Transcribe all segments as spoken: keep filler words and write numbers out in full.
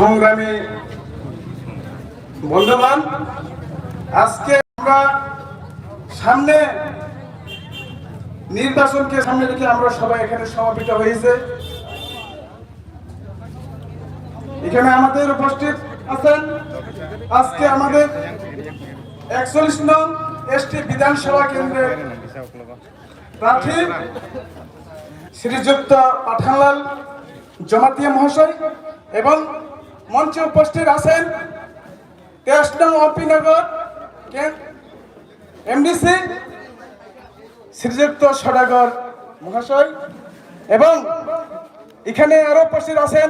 সংগ্রামী বন্ধুগণ, আজকে আমরা সামনে নির্বাচনকে সামনে রেখে আমরা সবাই এখানে সমবেত হয়েছে। এখানে আমাদের উপস্থিত আছেন আজকে আমাদের একচল্লিশ নং এসটি বিধানসভা কেন্দ্রের প্রার্থী শ্রীযুক্ত পাঠানলাল জমাতিয়া মহাশয় এবং মঞ্চে উপস্থিত আছেন তেইশ নং অপিনগর এমডিসি শ্রীযুক্ত সদাগর মহাশয় এবং এখানে আরো উপস্থিত আছেন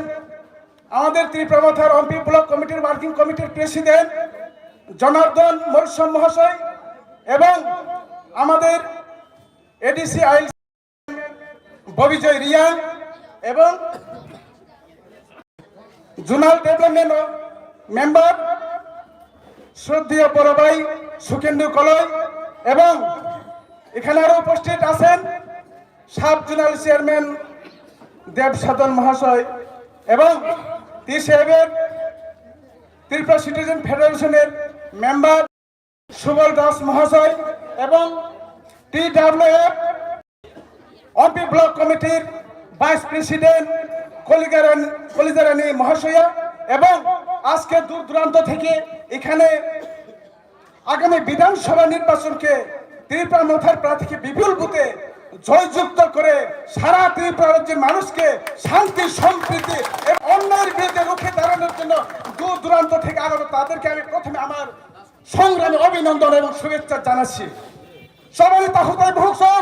আমাদের ত্রিপুরা মথার অম্পি ব্লক কমিটির ওয়ার্কিং কমিটির প্রেসিডেন্ট জনার্দন মৌসুম মহাশয় এবং আমাদের এডিসি আইল ববিজয় রিয়াং এবং জোনাল ডেভেলপমেন্ট মেম্বার শ্রদ্ধেয় বড় ভাই সুখেন্দু কলই এবং এখানে আরো উপস্থিত আছেন সাব জোনাল চেয়ারম্যান দেব সাধন মহাশয় এবং টি সেভেন ত্রিপুরা সিটিজেন ফেডারেশনের মেম্বার সুবল দাস মহাশয় এবং টিডাব্লিউএফ অম্পি ব্লক কমিটির ভাইস প্রেসিডেন্ট কলিজারানী কলিজারানী মহাশয়া এবং আজকে দূর দূরান্ত থেকে এখানে আগামী বিধানসভা নির্বাচনকে ত্রিপুরা মথার প্রার্থীকে বিপুল ভোটে জয়যুক্ত করে সারা ত্রিপুরা রাজ্যের মানুষকে শান্তি, সম্প্রীতি এবং অন্যায়ের বিরুদ্ধে রুখে দাঁড়ানোর জন্য দূর দূরান্ত থেকে আগত তাদেরকে আমি প্রথমে আমার সংগ্রামী অভিনন্দন এবং শুভেচ্ছা জানাচ্ছি। সবাই তাহুতাই ভুগছং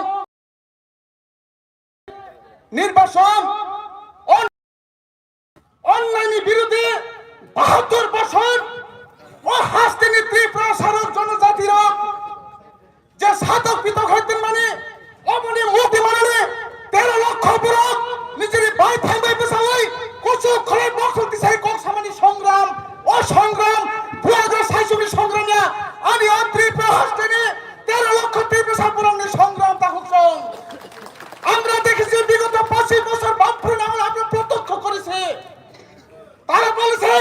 নির্বাচন অন-, অন্যায় বিরুদ্ধে বাহাত্তর বছর ও হাস্তিনি ত্রিপুরা সারক জনজাতিরা যে সাধক পিতক হইতেন মানে অমনি মুক্তি মাননে তেরো লক্ষ বরক নিজের বাই থাইবাই বসাওই কুচু খলে বক্সল তিসাই কম সামানি সংগ্রাম ও সংগ্রাম দুই হাজার সাইসুমি সংগ্রাম ইয়া আনি অন্ত্রি প্রহস্তেনে তেরো লক্ষ ত্রিপুরা সাপুরাংনি সংগ্রাম তাহুকসং। আমরা দেখেছি বিগত পঁচিশ বছর বামফ্রন্ট আমল আমরা প্রত্যক্ষ করেছি। তারা বলেছে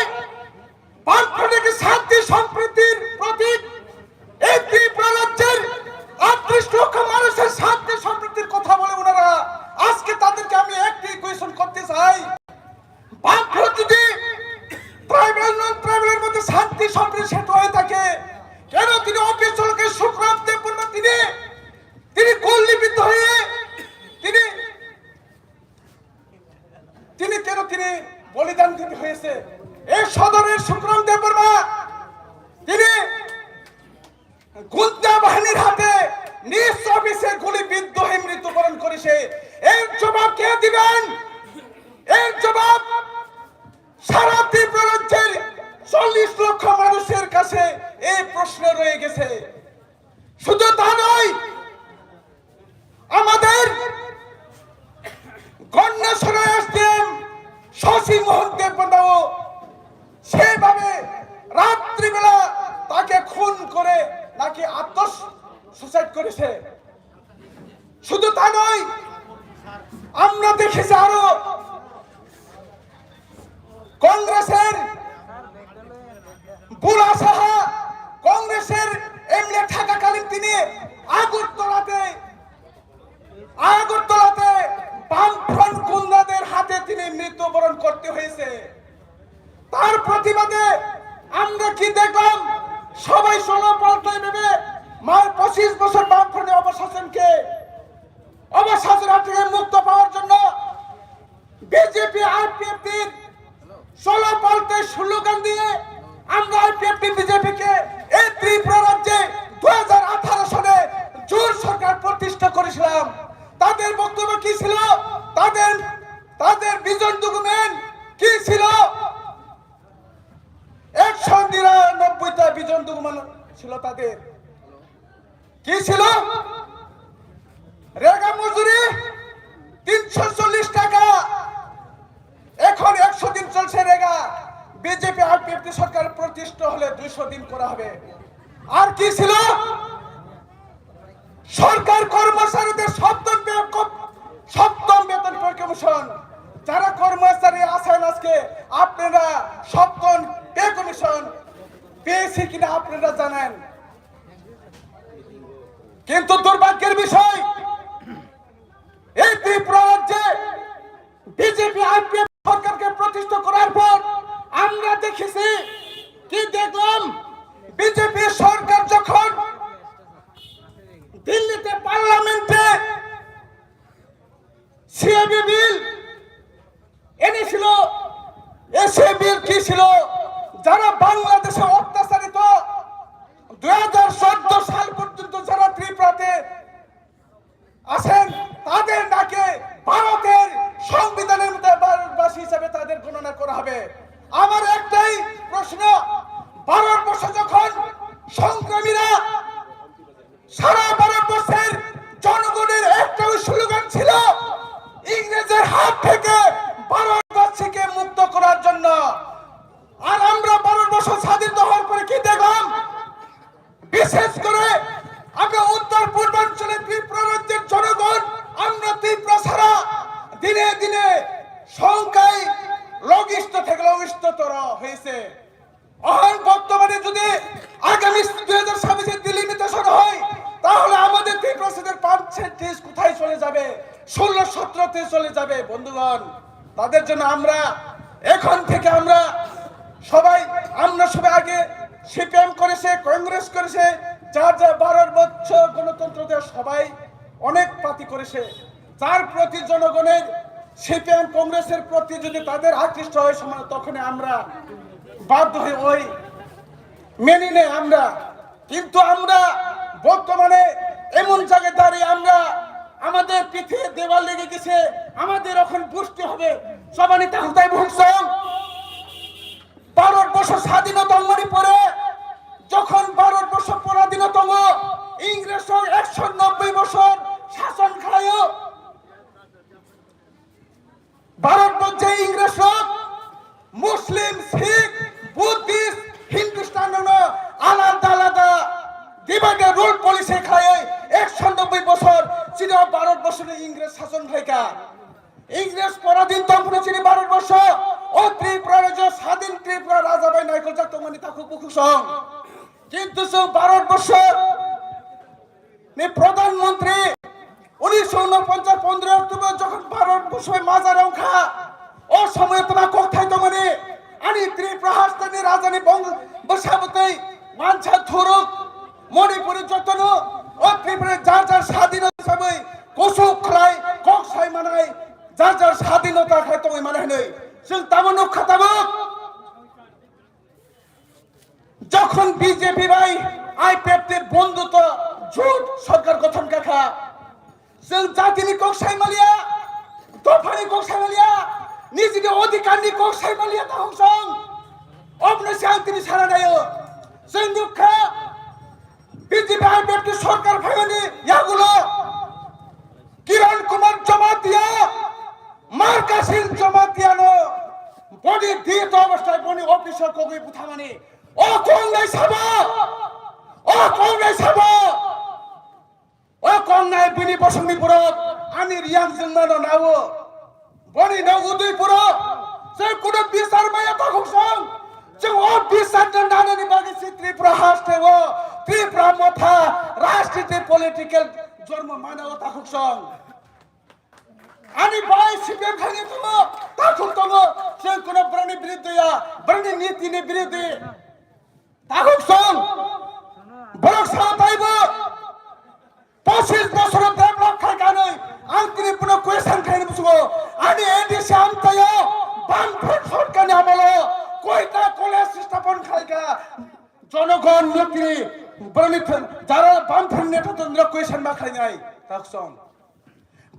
বামফ্রন্ট একটি শান্তি সম্প্রীতির প্রতীক। এই ত্রিপুরা রাজ্যের আটত্রিশ লক্ষ মানুষের শান্তি সম্প্রীতির কথা বলে ওনারা আজকে তাদেরকে আমি একটি কোয়েশ্চন করতে চাই, বামফ্রন্ট যদি ট্রাইবাল নন ট্রাইবালের মধ্যে শান্তি সম্প্রীতি সেতু হয়ে থাকে, কেন তিনি অফিস চলকে সুখরাম দেববর্মা তিনি তিনি গুলিবিদ্ধ হয়ে তিনি তিনি কেন তিনি বলিদান দিতে হয়েছে? এই সদরের সুখরাম দেববর্মা তিনি গুন্ডা বাহিনীর হাতে নিজ অফিসে গুলিবিদ্ধ হয়ে মৃত্যুবরণ করেছে। এর জবাব কে দিবেন? এর জবাব সারা ত্রিপুরা রাজ্যের চল্লিশ লক্ষ মানুষের কাছে এই প্রশ্ন রয়ে গেছে। শুধু তা নয়, আমাদের গন্ডেশ্বরের এসডিএম শশী মোহন দেববর্মাও সেভাবে রাত্রিবেলা তাকে খুন করে নাকি আত্ম সুসাইড করেছে। শুধু তা নয়, আমরা দেখেছি আরো কংগ্রেসের বুলা সাহা কংগ্রেসের এমএলএ থাকাকালীন তিনি আগরতলাতে আগরতলাতে বামফ্রন্ট গুন্ডাদের হাতে তিনি মৃত্যুবরণ করতে হয়েছে। তার প্রতিবাদে আমরা কি দেখলাম? সবাই ষোলো পাল্টায় ভেবে মার পঁচিশ বছর বামফ্রন্টের অবশাসনকে অবশাসন থেকে মুক্ত পাওয়ার জন্য বিজেপি আইপিএফটির ষোলো পাল্টে স্লোগান দিয়ে আমরা আইপিএফটি বিজেপিকে এই ত্রিপুরা রাজ্যে দুই হাজার আঠারো সনে জোট সরকার প্রতিষ্ঠা করেছিলাম। তাদের বক্তব্য কি ছিল? তাদের তাদের ভিশন ডকুমেন্ট কি ছিল? একশো নিরানব্বইটা ভিশন ডকুমেন্ট ছিল তাদের। কি ছিল? রেগা মজুরি তিনশো চল্লিশ টাকা, এখন একশো দিন চলছে রেগা। বিজেপি আইপিএফটি সরকার প্রতিষ্ঠা হলে দুইশো দিন করা হবে। আর কি ছিল? সরকার কর্মচারীদের সপ্তম বে-, সপ্তম বেতন পে কমিশন। যারা কর্মচারী আছেন আজকে, আপনারা সপ্তম পে কমিশন পেয়েছি কিনা আপনারা জানেন। কিন্তু দুর্ভাগ্যের বিষয়, এই ত্রিপুরা রাজ্যে বিজেপি আইপিএফ সরকারকে প্রতিষ্ঠা করার পর আমরা দেখেছি, কি দেখলাম, বিজেপি সরকার যখন দিল্লিতে পার্লামেন্টে সিএবি বিল এনেছিল, এসএ বিল কি ছিল? যারা বাংলাদেশে অত্যাচারিত, দুই হাজার চোদ্দ সাল পর্যন্ত যারা ত্রিপুরাতে আছেন, তাদের নাকি ভারতের সংবিধানের মধ্যে ভারতবাসী হিসেবে তাদের গণনা করা হবে। আমার একটাই প্রশ্ন, ভারতবর্ষ যখন সংগ্রামীরা সারা ভারতবর্ষের জনগণের একটাই স্লোগান ছিল ইংরেজের হাত থেকে ভারতবাসীকে মুক্ত করার জন্য। আর আমরা ভারতবর্ষ স্বাধীন হওয়ার পরে কি দেখলাম? বিশেষ করে আমরা উত্তর পূর্বাঞ্চলে ত্রিপুরা রাজ্যের জনগণ, আমরা ত্রিপুরা ছাড়া দিনে দিনে সংখ্যায় লঘিষ্ঠ থেকে লঘিষ্ঠতর হয়েছে। এখন বর্তমানে যদি আগামী দুই হাজার ছাব্বিশে ডিলিমিটেশন হয়, তাহলে আমাদের ত্রিপুরা রাজ্যের পার্সেন্টেজ কোথায় চলে যাবে? ষোলো সতেরোতে চলে যাবে। বন্ধুগণ, তাদের জন্য আমরা এখন থেকে আমরা সবাই, আমরা সবাই আগে সিপিএম করেছে, কংগ্রেস করেছে, যার যার ভারতবর্ষ গণতন্ত্র দেশ, সবাই অনেক পার্টি করেছে, যার প্রতি জনগণের সিপিএম কংগ্রেসের প্রতি যদি তাদের আকৃষ্ট হয় সময়, তখনই আমরা বাধ্য হয়ে ওই মেনে নেয় আমরা। কিন্তু আমরা বর্তমানে এমন জায়গায় দাঁড়িয়ে আমরা, আমাদের পিঠে দেওয়াল লেগে গেছে, আমাদের এখন বুঝতে হবে। সবানি তাহুতাই ভুগছং ভারতবর্ষ স্বাধীনতা অঙ্গনি পরে, যখন ভারতবর্ষ পরাধীন তঙ্গ ইংরেজ একশো নব্বই বছর শাসন খায়, ভারতবর্ষে ইংরেজ মুসলিম, শিখ, বুদ্ধিস্ট, হিন্দুস্তান আলাদা আলাদা ডিভাইড রুল পলিসি খায় একশো নব্বই বছর চির ভারতবর্ষে ইংরেজ শাসন খাইকা। ইংরেজ পরাধীন তখন চিনি ভারতবর্ষ, ও ত্রিপুরা রাজ্য স্বাধীন ত্রিপুরা রাজা ভাই নাইকল জাত মানে তাকে বুকুসং। কিন্তু সে ভারতবর্ষ নি প্রধানমন্ত্রী উনিশশো ঊনপঞ্চাশ পনেরোই অক্টোবর যখন ভারতবর্ষ মাজার অংখা, ও সময় তোমার কোথায় তো মানে আমি ত্রিপুরা হাস্তানি রাজধানী বঙ্গ বসাবতেই মানসা থুরুক মণিপুরি যতন ও ত্রিপুরা যার যার স্বাধীনতা হিসাবে কুসুক খলাই কক সাই মানাই যার যার স্বাধীনতা খাই তোমায় মানে নেই। সিল তামন খাতাবুক যখন বিজেপি ভাই আইপিএফ তে বন্ধুত্ব জোট সরকার গঠন কাখা, সিল জাতিনি কক সাই মালিয়া, দফানি কক সাই মালিয়া, নিজের অধিকারনি কক সাই মালিয়া তা হংসং, অবনে শান্তিনি সারা নায়। সিল দুঃখা বিজেপি আইপিএফ তে সরকার ভাইনি ইয়াগুলো কিরণ কুমার জমাতিয়া, মার্কাসিন জমাতিয়ানো বডি দিত অবস্থায় বনি অফিসে কগই বুথামানি। ও কংগ্রেস হাবো, ও কংগ্রেস হাবো, ও কংগ্রেস বিনি বসংনি পুরো আমি রিয়াং জংমানো নাও। Boni no udui puro, je kuno bisar maya takhuk song, je o bisar no nanani bagwi si Tripura haste o, Tripura motha, rajniti political jormo mana o takhuk song. Ani bai C P M thangwi tongo, takhuk tongo, je kuno borokni biruddhe ya, borokni niti ni biruddhe. Takhuk song, borok sao taibo, pochis bosoro develop khai kanwi, ang tini bono question khaini musugo, ani A D C amchaio, bang phut phut kani amalo, koita college sthapon khaika, jonogon nukri, boroni thun, jara bang phut neta tundra question ma khainai, takhuk song.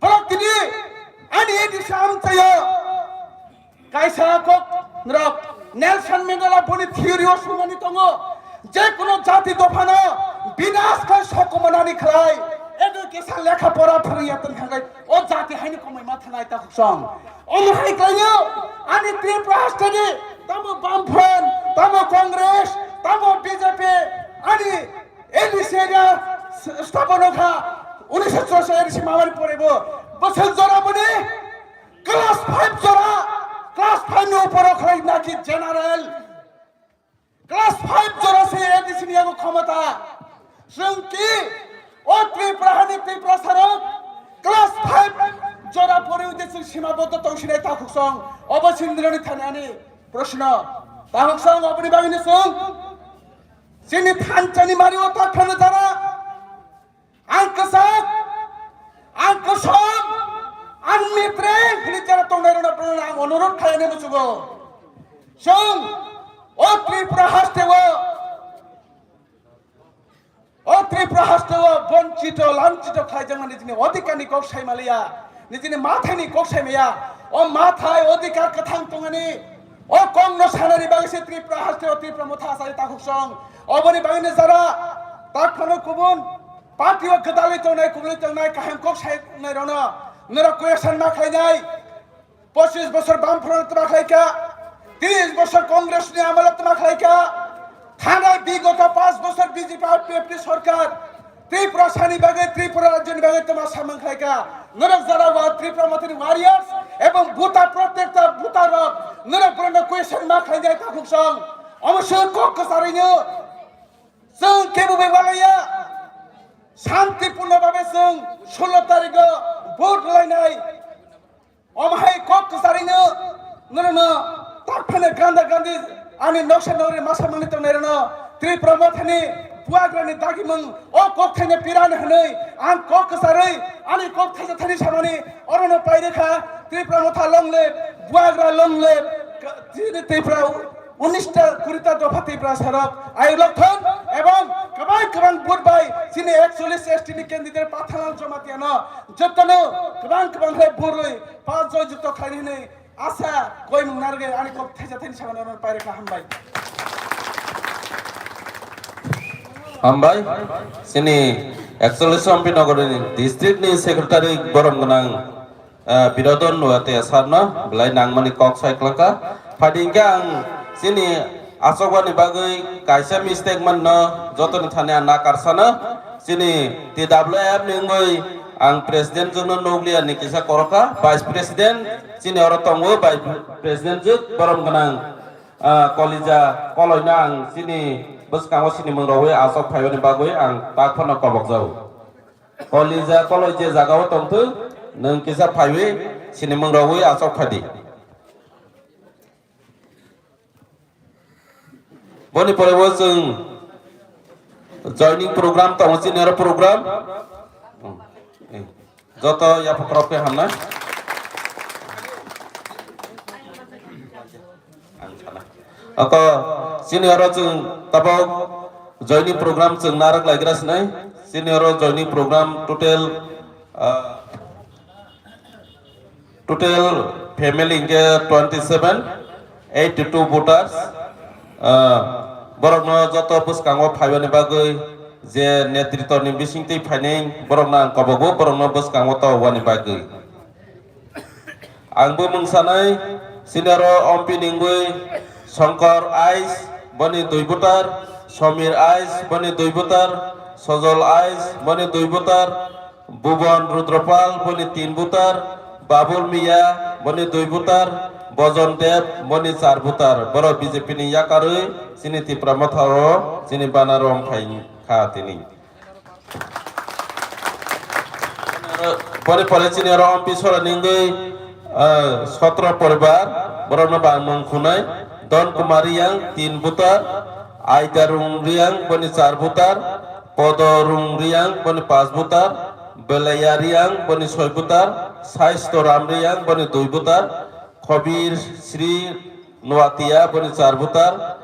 Borok tini ani A D C amchaio kaisa kok norok Nelson Mandela boni theory o sumani tongo, je kuno jati dophano binas khai sokomanani khlai education lekha pora phwrwngya tongkha khai o jati haino komoi ma thanai takhuk song. Omo hai khlaio ani Tripura haste ni tamo Bamfront, tamo Congress, tamo B J P, ani A D C area sthapono kha, unisho churashi A D C mamari pore bo, bwswk jora boni Class five jora, class five ni uporo khlai naki general. Class five jora se A D C ni yago khomota. Chwng ki o Tripura hani Tripura sarok class five jora pori ude chwng sima bodo tong sinai takhuk song. Obo sindroni thani ani proshno. Takhuk song oboni bagini song. Chini thanchani mari o takhana jara. Ang kwchak, ang kosom, ang mitre hwnwi jara tongnai rwna ang onurodh khainai muchugo. Chwng o Tripura haste o, o Tripura haste o bonchito, lanchito khlaijakmani jini odhikar ni kok saimaliya. Nijini mathai ni kok saimaya, o mathai odhikar kwthang tongani, o kok no sanani bagwi se Tripura haste o Tripura motha asari takhuk song. Oboni bagwi ni jara tak phano kubun party o gwdalwi tongnai, kubulwi tongnai, kaham kok sainai rono, norok question ma khlainai. Pochis bosor Bamfront tma khlaika, tris bosor Congress ni amalo tma khlaika, thanai bigoto panch bosor B J P R P F ni sorkar, Tripura sani bagwi, Tripura rajyoni bagwi tma samung khlaika. Norok jara wa Tripura mothani warriors ebong buta protector buta rok norok borokno question ma khlainai takhuk song. Omo se kok kwcharwino chwng kebo bai walaiya. Santipurno babe chwng sullo tarikgo vote lainai. Omo hai kok kwcharino norokno tak phano ganda gandi ani noksa nogri masa mangni tongnai rano Tripura mothani buagrani dagimung o kok thaino pirani hwnwi ang kok kwcharwi ani kok thaisa thani samani orono pairikha. Tripura motha long live, buagra long live, chini Tripura unista kurita dopha Tripura sarok ayuk lokthon ebong kwbang kwbang vote bai chini ekchollis S T ni candidate Pathanal Jamatia no jotono kwbang kwbang khe burwi pas joy jukto khlaini hwnwi asa koi mung narwgwi ani kok thaisa thaini samano pairikha. Hambai. Hambai. Chini ekchollis Rampinagar ni district ni secretary borom gwnang, ah, Birodon Nuatia sir no belai nangmani kok sai kwlangkha. Phaidi hwnkhe ang chini achukmani bagwi kaisa mistake manno jotoni thani ang nakar sano. Chini T W F ni wngwi ang president jwkno nukliya ni kisa korokha, vice president chini oro tongo, vice president jwk borom gwnang, ah, Kolija Koloino ang chini bwskango sinimung rogwi achuk phaiyani bagwi ang tak phano kobokjago. Kolija Koloi je jagao tongthwng, nwng kisa phaiwi sinimung rogwi achuk phaidi. Boni pore bo chwng joining program tongo, chini oro program. Joto yapha khorok khe hamnai. Ako chini oro chwng tabok joining program chwng narwk laigra sinai. Chini oro joining program total, ah, Total family hingke twenty seven, eighty two voters. Ah, borokno joto bwskango phaibani bagwi je netritwni bisingtwi phainai borokno ang kobogo, borokno bwskango tobobani bagwi. Ang bo mungsanai, senior O M P ni wngwi Shankar Ais, boni dui voter, Samir Ais, boni dui voter, Sojol Ais, boni dui voter, Bhuban Rudropal boni tin butar, Babul Miya boni dui butar, Bojon Deb boni char butar. Borok B J P ni yakarwi chini Tipra Motha o chini banner rong phai kha tini. Boni pore chini oro M P sora ningwi, eh, sotro poribar, borokno bangmung khunai, Don Kumar Riyang tin butar, Aidarung Riyang boni char butar, Podo Rung Riyang boni pas butar, Belaya Riyang boni soi butar, Saisto Ram Riyang boni dui butar, Khobir Sri Nuatia boni char butar,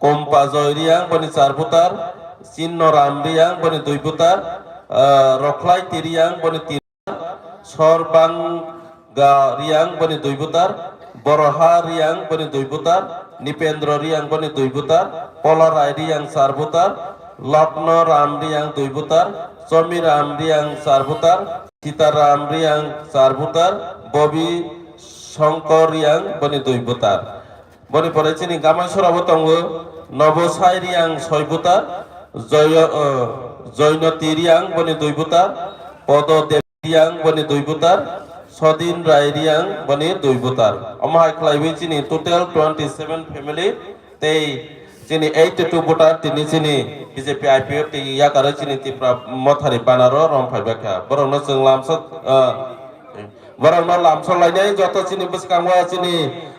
Kompa Joy Riyang boni char butar, Chinno Ram Riyang boni dui butar, ah, Rokhlai Ti Riyang boni tin, Sorbanga Riyang boni dui butar, Boroha Riyang boni dui butar, Nipendro Riyang boni dui butar, Pola Rai Riyang char butar, Lokno Ram Riyang dui butar, Chomi Ram Riyang char butar, Sita Ram Riyang char butar, Bobi Shongkor Riyang boni dui butar. Boni pore chini Gamaisora bo tongo, Nobo Sai Riyang soi butar, Joyo, eh, Joyno Ti Riyang boni dui butar, Podo Dev Riyang boni dui butar, Sodin Rai Riang boni dui voter. Omo hai khlaiwi chini total twenty seven family tei chini eighty two voter tini chini B J P I P F T yakarwi chini Tipra Mothani banaro rom phaibaikha. Borokno chwng lamsok, ah, borokno lamsok lainai joto chini bwskango chini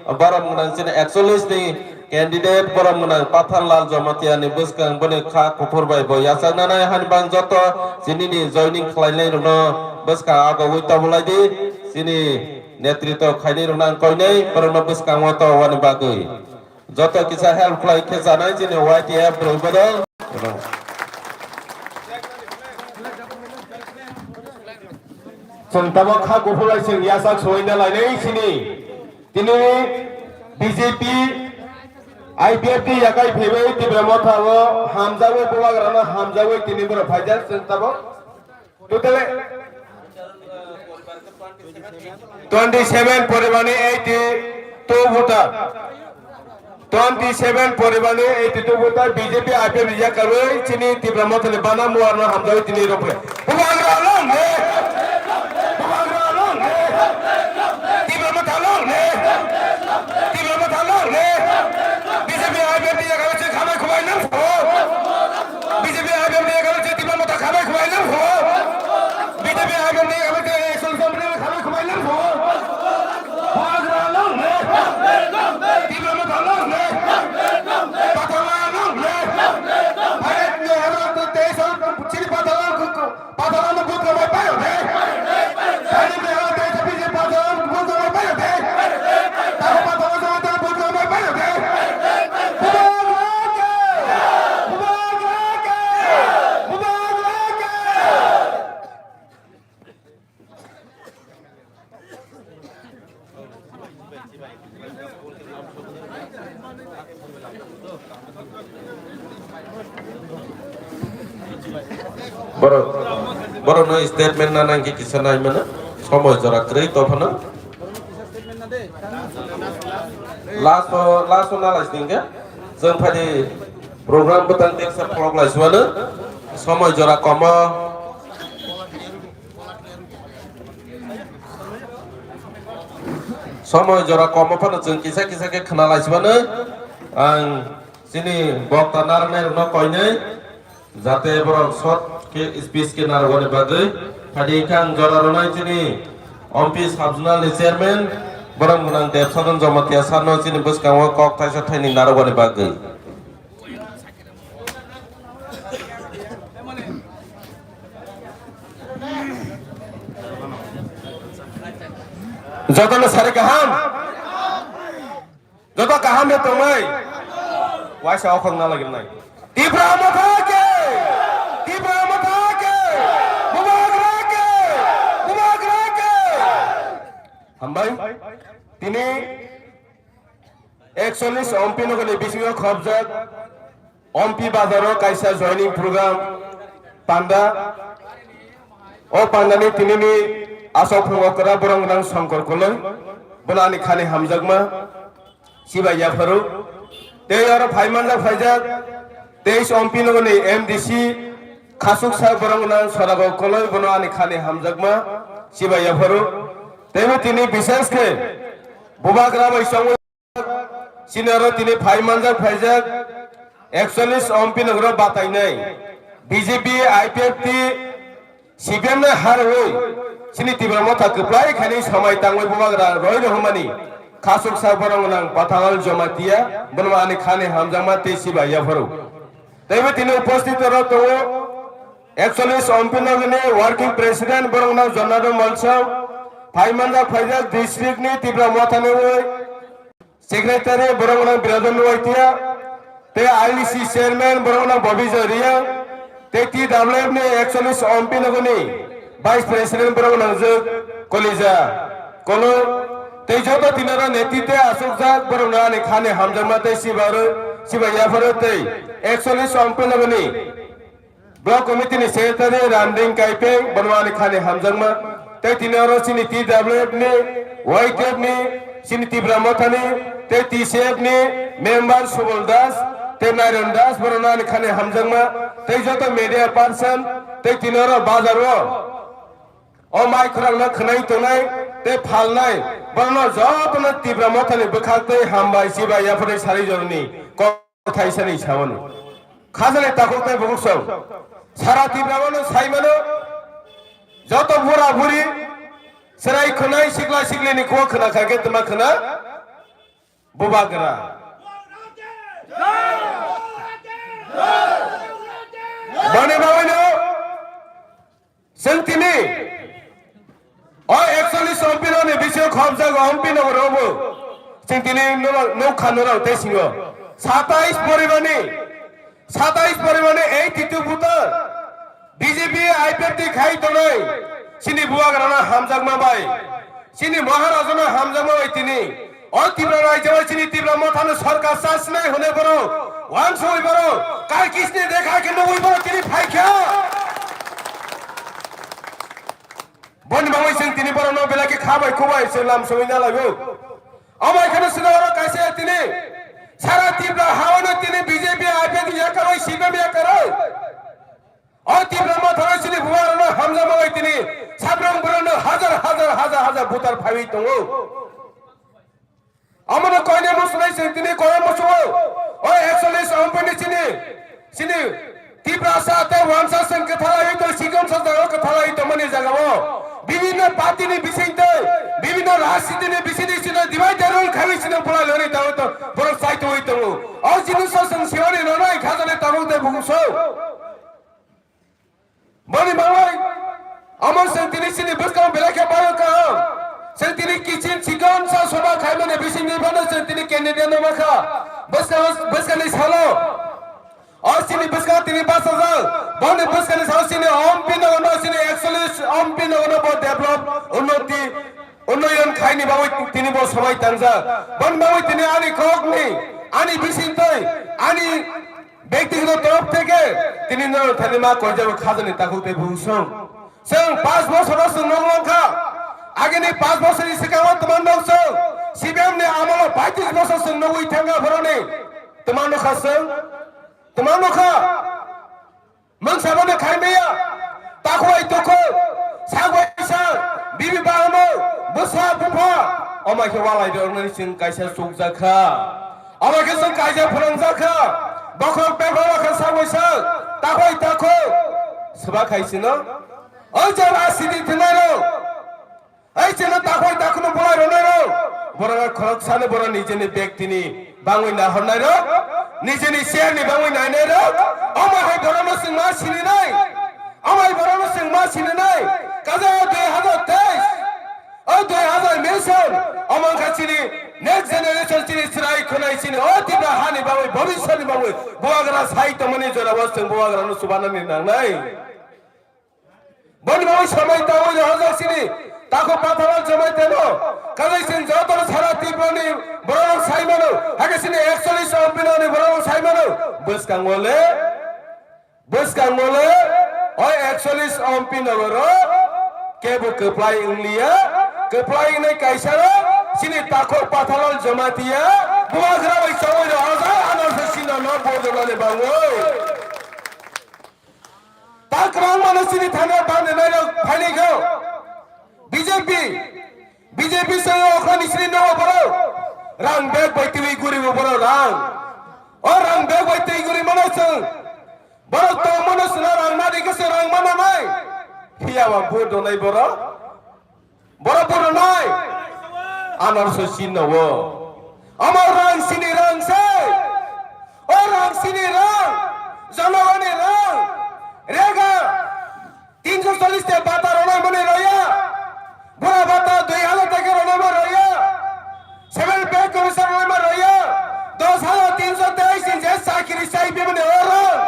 borok gwnang chini ekchollish ni candidate borok gwnang Pathan Lal Jamatia ni bwskang boni kha kuphur bai bo yachaknanai hani bang joto chini ni joining khlainai rokno bwskang agogwi tobulai di chini netritw khainai rokno ang koinai borokno bwskango tobani bagwi joto kisa help khlai khe chanai chini Y T F bwrwi bodol. Chwng tabok kha kuphur bai chwng yachak suwaina lainai chini. Tini B J P, I P F T yakai phaiwi Tipra Motha o hamjagwi bubagrano hamjagwi tini borok phaijak chwng tabok. Totally twenty seven poribani eighty two voter. Twenty seven poribani eighty two voter B J P I P F yakarwi chini Tipra Mothani bana muarno hamjagwi tini rokhe. Bubagra long live! Bubagra long live! Tipra Motha long live! Tipra Motha long live! B J P I P F yakarwi chini khamai khumai nang pho. B J P I P F yakarwi chini Tipra Motha khamai khumai nang pho. B J P I P F yakarwi chini action samre khamai khumai nang pho. Bubagra long live! Tipra Motha long live! Pathan Lal long live! Bharat ni hero to teis aur chini Pathan Lal ko, ko, Pathan Lal no vote kama payo de. Bharat ni hero to teis aur chini Pathan Lal no vote kama payo de. Tahu Pathan Lal jama tara vote kama payo de. Bubagra ke! Bubagra ke! Bubagra ke! Borok, borokno statement na nangkhe kisa nai mano, somoi jora kwrwi tophano. Last o, last o na lai singkhe, chwng phaidi program bwtang teksa pholok lai suwano, somoi jora komo. Somoi jora kom phano chwng kisa kisa khe khna lai sibano ang chini bokta narwknai rokno koinai jate borok short khe speech khe narwknani bagwi. Phaidi khe ang jora rwnai chini Ompi sub zonal ni chairman borok gwnang Debsadhan Jamatia sir no chini bwskango kok thaisa thaini narwknani bagwi. Jotono sari kaham. Joto kaham ya tongmai. Waisa okhong na lagi nai. Tipra Motha ke. Tipra Motha ke. Bubagra ke. Bubagra ke. Hambai. Tini Ekchollish Ompi nogoni bisingo khobjak Ompi bazaro kaisa joining program panda. O pandani tinini asok phungo kwra borok nang Songkor Koloi, bono ani khani hamjakma sibai yapharo. Tei oro phaimanjak phaijak teis Ompi nogoni M D C khasuksa borok nang Sorago Koloi, bono ani khani hamjakma sibai yapharo. Teibo tini bishesh khe bubagra bai chongwi Chini oro tini phai manjak phaijak ekchollish Ompi nogoro batainai B J P, I P F T, C P M no harwi chini Tipra Motha kwplai khaini samai tangwi bubagra roi rohormani khasuksa borok nang Pathan Lal Jamatia bono ani khani hamjakma tei sibai yapharo. Teibo tini uposthit oro tongo ekchollish Ompi nogini working president borok nang Jonadon Molsom, phai manjak phaijak district ni Tipra Motha ni wi Secretary borok nang Biradon Waitya, tei I L C chairman borok nang Bobijoy Reang, tei T W F ni ekchollish Ompi nogoni vice president borok nang jwk Kolija Koloi, tei joto tinaro netite asukjak borok no ani khani hamjakma tei sibai yapharo tei ekchollish Ompi nogoni Block Committee ni Secretary Ramding Kaipeng, bono ani khani hamjakma. Tei tini oro chini T W F ni, Y T F ni, chini Tipra Motha ni, tei T C F ni member Subol Das, tei Nairon Das, bono ani khani hamjakma. Tei joto media person, tei tini oro bazar o O mai khorang no khwnai tongnai, phalnai, borokno jotono Tipra Mothani bwkhak tei hambai chibai yaphurwi sari jorni kok thaisani sawani. Khajani takhuk tei bukhuk song. Sara Tipra bono sai mano, joto bura buri, chwrai khwnai sikla siklini khua khwna kha khe twma khwna. Bubagra. Boni bagwino chwng tini o ekchollish ompi nogni bisingo khopjak ompi nogor obo chwng tini nukha norok tei singo satais poribarni, satais poribarni eighty two voter B J P I P F T khai tongnai chini bubagrano hamjakma bai. Chini Maharajano hamjakma bai tini. O Tipra raijao chini Tipra Mothano sorkar chasnai hwnwi borok wansugwi borok Kalkisni dekha khe nugwi borok tini phaikha. Boni bagwi chwng tini borokno belai khe kha bai khu bai chwng lam songwi na laibo. Omo hai kheno chwng oro kaisa tini sara Tipra haono tini B J P I P F T yakarwi C P M yakarwi. O Tipra Mothano chini bubagrano hamjakma bai tini sabrang borokno hajar hajar hajar hajar voter phaiwi tongo. Omono koine muchunai chwng tini koine muchungo. O ekchollish ompini chini, chini Tiprasa tei Wansa chwng kwthalaiwi tong, sikon sajagao kwthalaiwi tongmani jagao bibinno party ni bisingtwi, bibinno rajniti ni bisingtwi chini divide and rule khaiwi chini bulai lori tangwi tong, borok chaitugwi tongo. O jiniso chwng siwani nonai khajani tabuk tei bukuso. Boni bagwi omo chwng tini chini bwskang belai khe bayo kaham. Chwng tini kiching chikon sa soba khaimani bisingni phano chwng tini candidate no makha. Bwskang, bwskangni salo o chini bwskang tini bachajak. Boni bwskangni salo chini ompi nogo no chini ekchollish ompi nogo no bo develop unnoti unnoyon khaini bagwi tini bo somai tangjak. Boni bagwi tini ani kokni, ani bisingtwi, ani byaktigoto torof theke tini norok thani ma koijak khajani takhuk tei bukhuk song. Chwng panch bosoro chwng nukmang kha. Agini panch bosorni swkango twma nok chwng C P M ni amolo paitrish bosor chwng nugwi thangkha boroni. Twma nukha chwng? Twma nukha? Mungsaboni khaimaya, takhwai tukhwk, sagwai sak, bibi bahanok, bwsa bupha, omo khe walai rwnani chwng kaisa chukjak kha. Omo khe chwng kaisa phrwngjak kha. Bokhorok bebra kha sagwai sak, takhwai tukhwk, swba khai sino. O jora sidi thwnairok. Ai chwngno takhwai takhwno bolai rwnairok, borok khoroksano borok nijeni bektini bangwi nahornairok, nijeni chairni bangwi nainairok, omo hai borokno chwng ma sininai, omo hai borokno chwng ma sininai, kaisa o dui hazar teis, o dui hazar mission, omo wngkha chini next generation, chini chwrai khwnai chini o Tipra hani bagwi, bhobishyotni bagwi, bubagra sai tongmani jorao chwng bubagrano chubanani nangnai. Boni bagwi samai tangwi rohorjak sini takhuk patharal jomai teno. Kajai chwng jotono sara Tripurani bororok sai mano. Hakhe sini ekchollish ompi nogni bororok sai mano. Bwskango le, bwskango le o ekchollish ompi nogoro kebo kwplai wngliya. Kwplai wngnai kaisa rok sini takhuk patharal jomatiya. Bubagra bai chongwi rohorjak ano se sino no bordonani bangwi. Ta kwbangmano chini thani bandinai rok phainai kho. B J P, B J P se okhani sini no borok. Rang bag bai twi guri bo borok rang. O rang bag bai twi guri mano chwng. Borok tong mano chwng rang mani khe se rang mano nai. Phiya ba vote donai borok. Borok borok nai. Anarso sinno o. Omo rang sini rang se. O rang sini rang. Jonogoni rang. Rega. Tinso chollish te bata ronai mani roya. Bura bata dui hazar taka ronai ma roya. Seven pay commission ronai ma roya. Dos hazar tinso teis ni je chakiri chai bimani o rang.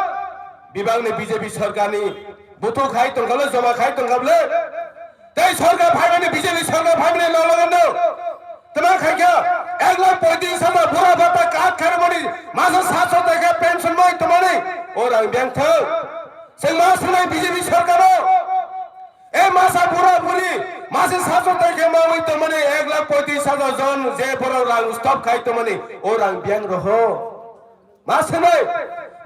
Bibangni B J P sorkarni buthuk khai tongkha le, joma khai tongkha le. Tei sorkar phaimani, B J P sorkar phaimani lologano twma khaikha ek lakh poitris hajar bura bata card khairokmani masa satso taka pension mai tongmani o rang beng thang. Chwng ma swnai B J P sorkaro, e masa bura buri masa satso taka mawi tongmani ek lakh poitris hajar jon je borok rang stop khai tongmani o rang beng roho. Ma swngnai,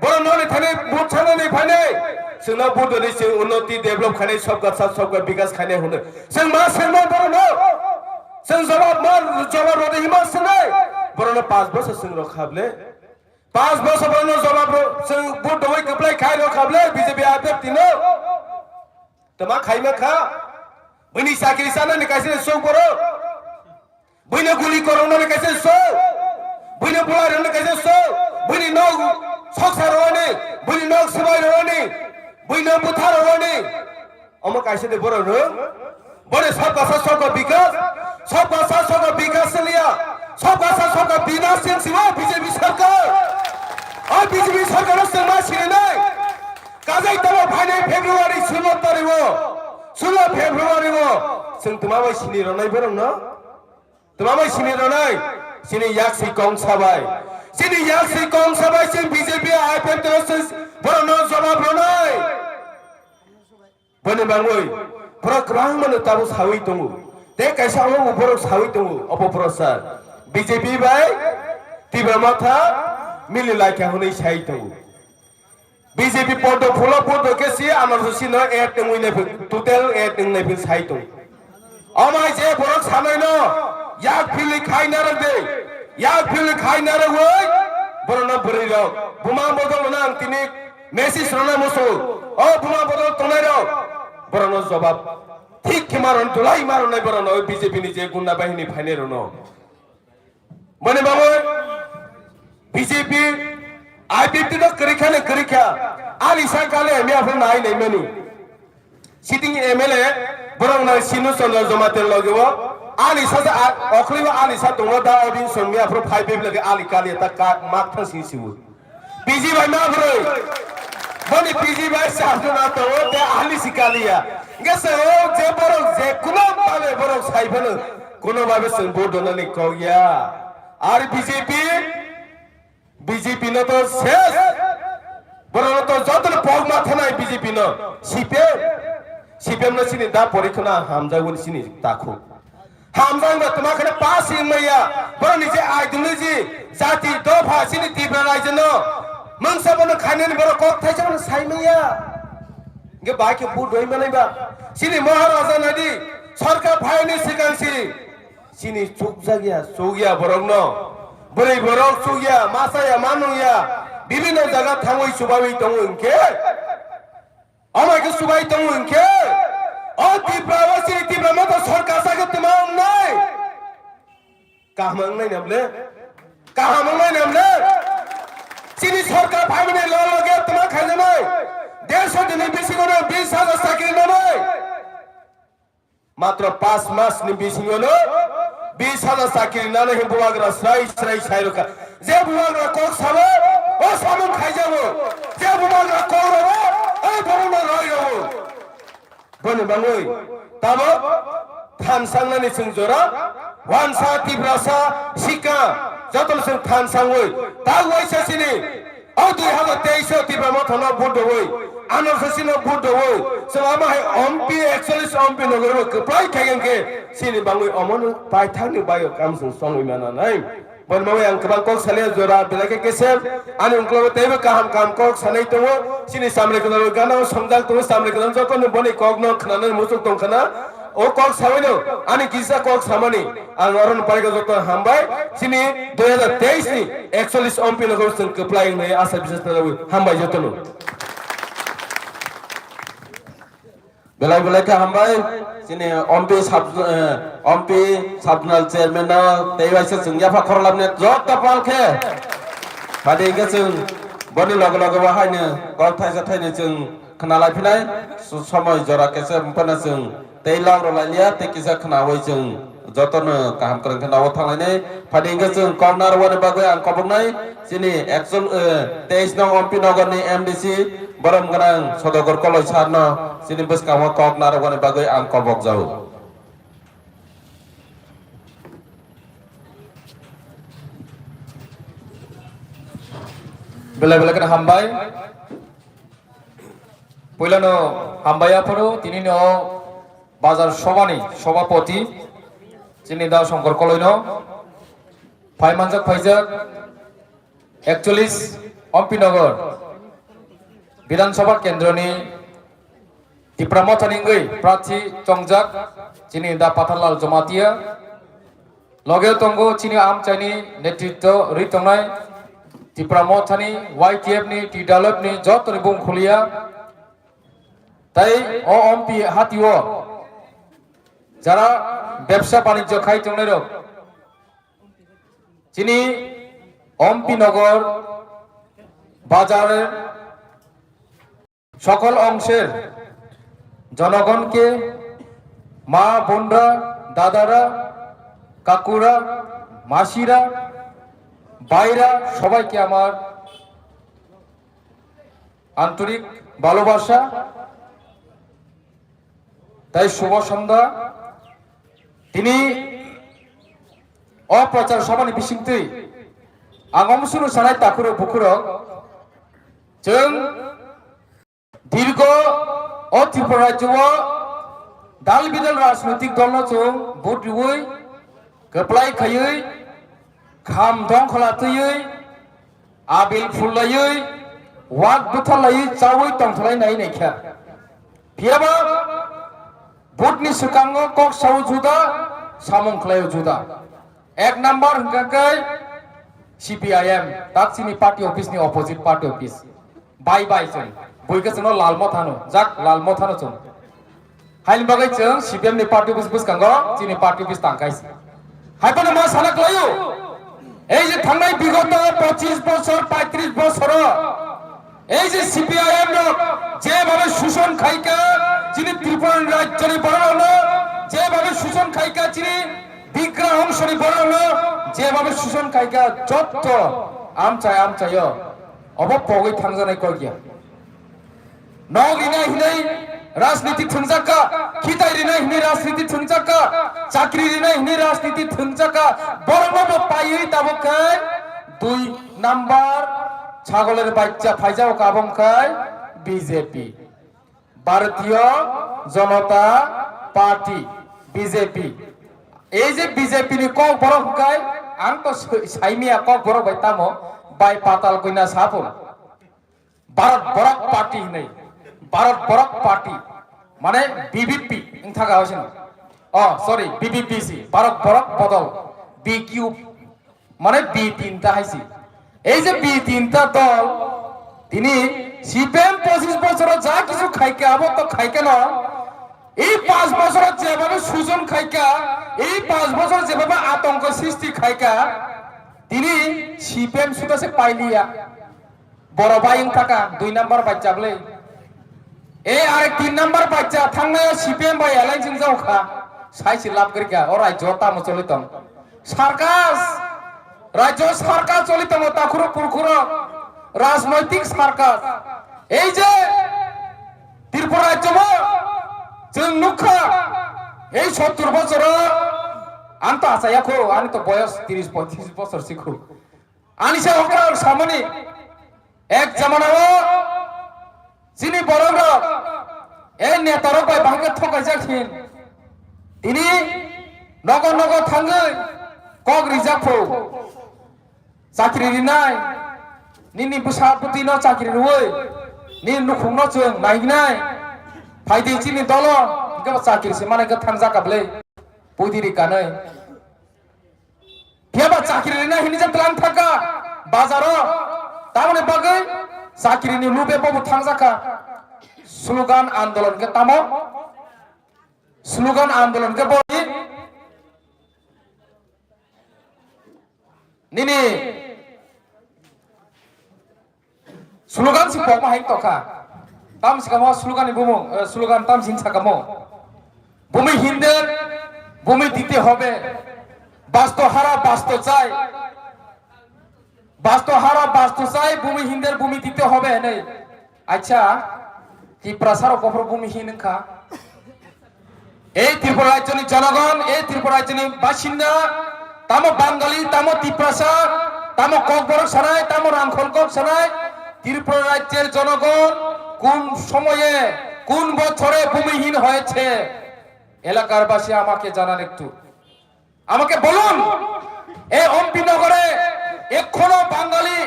borok noni thani vote sanani phainai. Chwngno vote rwdi, chwng unnoti, develop khainai, sabka sath, sabka bikas khainai hwnwi. Chwng ma swngnai borokno. Chwng jawab ma, jawab rwdi hima swngnai. Borokno panch bosor chwng rw kha ble. Panch bosor borokno jawab rw, chwng vote dogwi kwplai khai rw kha ble B J P I P F T no. Tama khaima kha. Bini chakri sanani kaisa sok borok. Buino guli koroknani kaisa sok, buino bwlairokni kaisa sok, buini nok soksa rwani, buini nok swbai rwani, buino bwtha rwani. Omo kaisa de borok rw. Bore sabka sa sabka bikas, sabka sa sabka bikas liya, sabka sa sabka binas sing siwa B J P sarkar. O B J P sarkar o chwng ma sirinai. Kajai tamo phainai February sulo tarikh o, sulo February o chwng tuma bai sini rwnai borok no. Tuma bai sini rwnai, sini yak si kong sabai. Sini yak si kong sabai, sini B J P I P F T no se borok no jawab rwnai. Boni bangwi borok kwbangma no tabuk sawi tongo. Tei kaisa omo borok sawi tongo, obo borok sir. B J P bai Tipra Motha mili laikha hwnwi sai tongo. B J P podo phulo podo khe si ano si no add wngwi nai phung, total add wng nai phung sai tong. Amai je borok sanai no yak phili khai narwk de, yak phili khai narwk oi borok no bwrwi rok buma bodol no ang tini message rwna musu. O buma bodol tongnai rok borok no jawab thik khe maron dulai maron nai borok no B J P ni je gunda bahini phainai rok no. Mani bangwi B J P, I P F T no kwrwi kha ni kwrwi kha. Ani sa kali M L A phano nai nai mani. Sitting M L A borok nai Sinu Chandra Jamatia loge o. Ani sa sa a-, okhli o ani sa tongo da odin songmi aphuru five P F lage ali kali ta ka mak thang sing sibu. P G bai ma bwrwi. Boni P G bai sabjuna tongo, te ahli sikaliya. Hingke se o je borok je kuno pale borok sai phano kuno babe chwng vote donani kok ya. Ar B J P, B J P no to ses. Borok no to joto no pok ma thanai B J P no. C P M, C P M no sini da pori khna hamjagwi sini takhu. Hamjang ba tuma khana pass wng maya. Borok ni je ideology, jati, dopha, chini Tipra rajyo no mungsa bono khainani borok kok thaisa bono sai maya. Hingke bai khe vote roi manai ba. Chini Maharaja nadi, sarkar phaini swkang si, chini chukjak ya, chuk ya borok no. Bwrwi borok chuk ya, masa ya, manung ya. Bibinno jaga thangwi chubawi tongo hingke. Omo khe chubai tongo hwnkhe, o Tipra o chini Tipra Motha sorkar sakhe tma wngnai? Kaham wngnai nam le? Kaham wngnai nam le? Chini sorkar phaimani lo loge tma khaijaknai? Dersho dini bisingo no bis hajar chakri nanai. Matro pas mas ni bisingo no bis hajar chakri nana he bubagra srai srai sai rokha. Je bubagra kok sabo, o samung khaijago. Je bubagra kok rogo, o borokno roi rogo. Boni bangwi tamo thansangnani chwng jora, wansa, Tiprasa, Sikha, jotono chwng thansangwi, tak waisa chini O dui hazar teis o Tipra Motha no vote rwui, ano sasi no vote rwui, chwng amo hai M P, ekchollis M P no gurui kwplai khaikhe chini bangwi omono paithakni baio kam chwng songwi mananai. Boni bagwi ang kwbang kok saliya jora belai khe kesem, ani ungklogo teibo kaham kaham kok sanai tongo, chini Chamrikwnalo gana o songjak tongo, Chamrikwnal jotono boni kok no khwnanani muchuk tong khna, o kok sabaino ani kisa kok samani. Ang oro no paikha joto hambai, chini dui hazar teis ni ekchollis M P no chwng kwplai wngnai asa biswas nangwi hambai joto no. Belai belai khe hambai, chini M P sub, eh, M P sub zonal chairman no tei waisa chwng yapha khoroklamni joto pal khe. Padi hwnkhe chwng boni loge loge bo haino kok thaisa thainwi chwng khna lai phinai, so-, somoi jora kesa phano chwng tei log rw lai liya, tei kisa khnaui chwng jotono kaham kwrwng khe nogo thang lainai. Phaidi hwnkhe chwng kok narwkmani bagwi ang koboknai chini ekchol, eh, teis nong Ompi Nogor ni M D C borom gwnang Sodagar Koloi sir no chini bwskango kok narwkmani bagwi ang kobok jago. Belai belai kheno hambai. Puilano hambai aphuru, tini no bazar sobani sobapoti, chini da Songkor Koloino, phai manjak phaijak, ekchollis Ompi Nogor Bidhan Sabha Kendroni Tipra Mothani wngwi prathi chongjak, chini da Patharlal Jamatia, Loge tongo chini amchaini netritwo rwi tongnai Tipra Mothani, Y T F ni, T W F ni jotoni bung khuliya. Tai o Ompi hatio jara bebsa banijjo khai tongnairok, chini Ompi Nogor bazar সকল অংশের জনগণকে, মা বোনরা, দাদারা, কাকুরা, মাসিরা, ভাইরা, সবাইকে আমার আন্তরিক ভালোবাসা। তাই শুভ সন্ধ্যা। Tini o prochar sabhani bisingtwi ang omsunu sanai takhurok bukhurok, chwng dirgo o Tripura rajyo o dal bidal rajnoitik dolno chwng vote riwi, kwplai khaiwi, kham dongkhola twiwi, abil phul laiwi, wak bwtha laiwi chawi tongthalai nai naikha. Phiyaba vote ni swkango kok sao juda, samung khlaio juda. Ek number hwnkha khe C P I M, tak chini party office ni opposite party office. Bye bye chwng. Buikhe chwngno lal mothano, jak lal mothano chwng. Haini bagwi chwng C P M ni party office bwskango chini party office tangkhaisi. Haiphano ma sana klaio. Ei je thangnai bigoto pochis bochor, paitris bochoro ei je C P I M rok jebhabe sushon khaikha, chini Tripura rajyoni bororokno jebhabe sushon khaikha, chini Bigra ongsoni bororokno jebhabe sushon khaikha, jotto amchai amchaio obo pogwi thangjaknai kok ya. Nok rinai hinwi rajniti thwngjakha, khitai rinai hinwi rajniti thwngjakha, chakri rinai hinwi rajniti thwngjakha, borokno bo paiwi tabuk khe dui number chagolor bachcha phaijao kabong khai B J P. Bharatiya Janata Party, B J P. Ei je B J P ni kok borok hwnkhe ang to sai-, saimiya kok borok bai tamo bai patal koina sapung. Bharat Borok Party hinwi. Bharat Borok Party. Mane B B P wngthaga hoisino. Oh, sorry, B B B C. Bharat Borok Bodol. B Q Mane B tinta haisi. Ei je B tinta dol, tini C P M pochis bochoro ja kichu khaikha, abo to khaikha no. Ei panch bochoro jebhabe sujon khaikha, ei panch bochoro jebhabe atongko sristi khaikha, tini C P M suda se pailiya. Boro bai wng thaka, dui number bachcha bwle. E are tin number bachcha thangnai o C P M bai alliance wng jao kha. Sai se lab gri kha, o rajyo tamo choli tong. Circus, rajyo circus choli tongo, takhuro purkhuro, rajnoitik circus. Ei je Tripura rajyo bo chwng nukha, ei sottur bochoro, ang to achaya kho, ani to boyos tris poitris bochor si kho. Ani se okra samani ek jamana o chini borok rok e neta rok bai bahai khe thokaijak hin. Tini nogo nogo thangwi kok rijak phu. Chakri rinai, nini bwsa bwtwi no chakri rwwi, nini nukhung no chwng nainai. Phaidi chini dolo, hingke bo chakri se manai khe thangjak ka bwle. Puidi ri kanwi. Phiya ba chakri rina hini je tlang thaka bazaro. Tamoni bagwi chakri ni lube bobo thangjakha. Slogan andolon ke tamo? Slogan andolon ke boni? Nini Slogan si pokma hai tokha. Tam sikamo slogan ni bumung, eh, slogan tam sin sakamo. Bumi hinder, bumi dite hobe. Basto hara, basto chai. Basto hara, basto chai, bumi hinder, bumi dite hobe, hinwi. Acha, Tiprasa rok bophor bumi hin wngkha. Ei Tripura rajyoni jonogon, ei Tripura rajyoni basinda, tamo Bangali, tamo Tiprasa, tamo Kokborok sanai, tamo Rangkhol kok sanai, Tripura rajyer jonogon kun somoye, kun bochore bhumihin hoyeche? Elakar basi amake janan ektu. আমাকে বলুন, এই অম্পি নগরে এখনো বাঙালি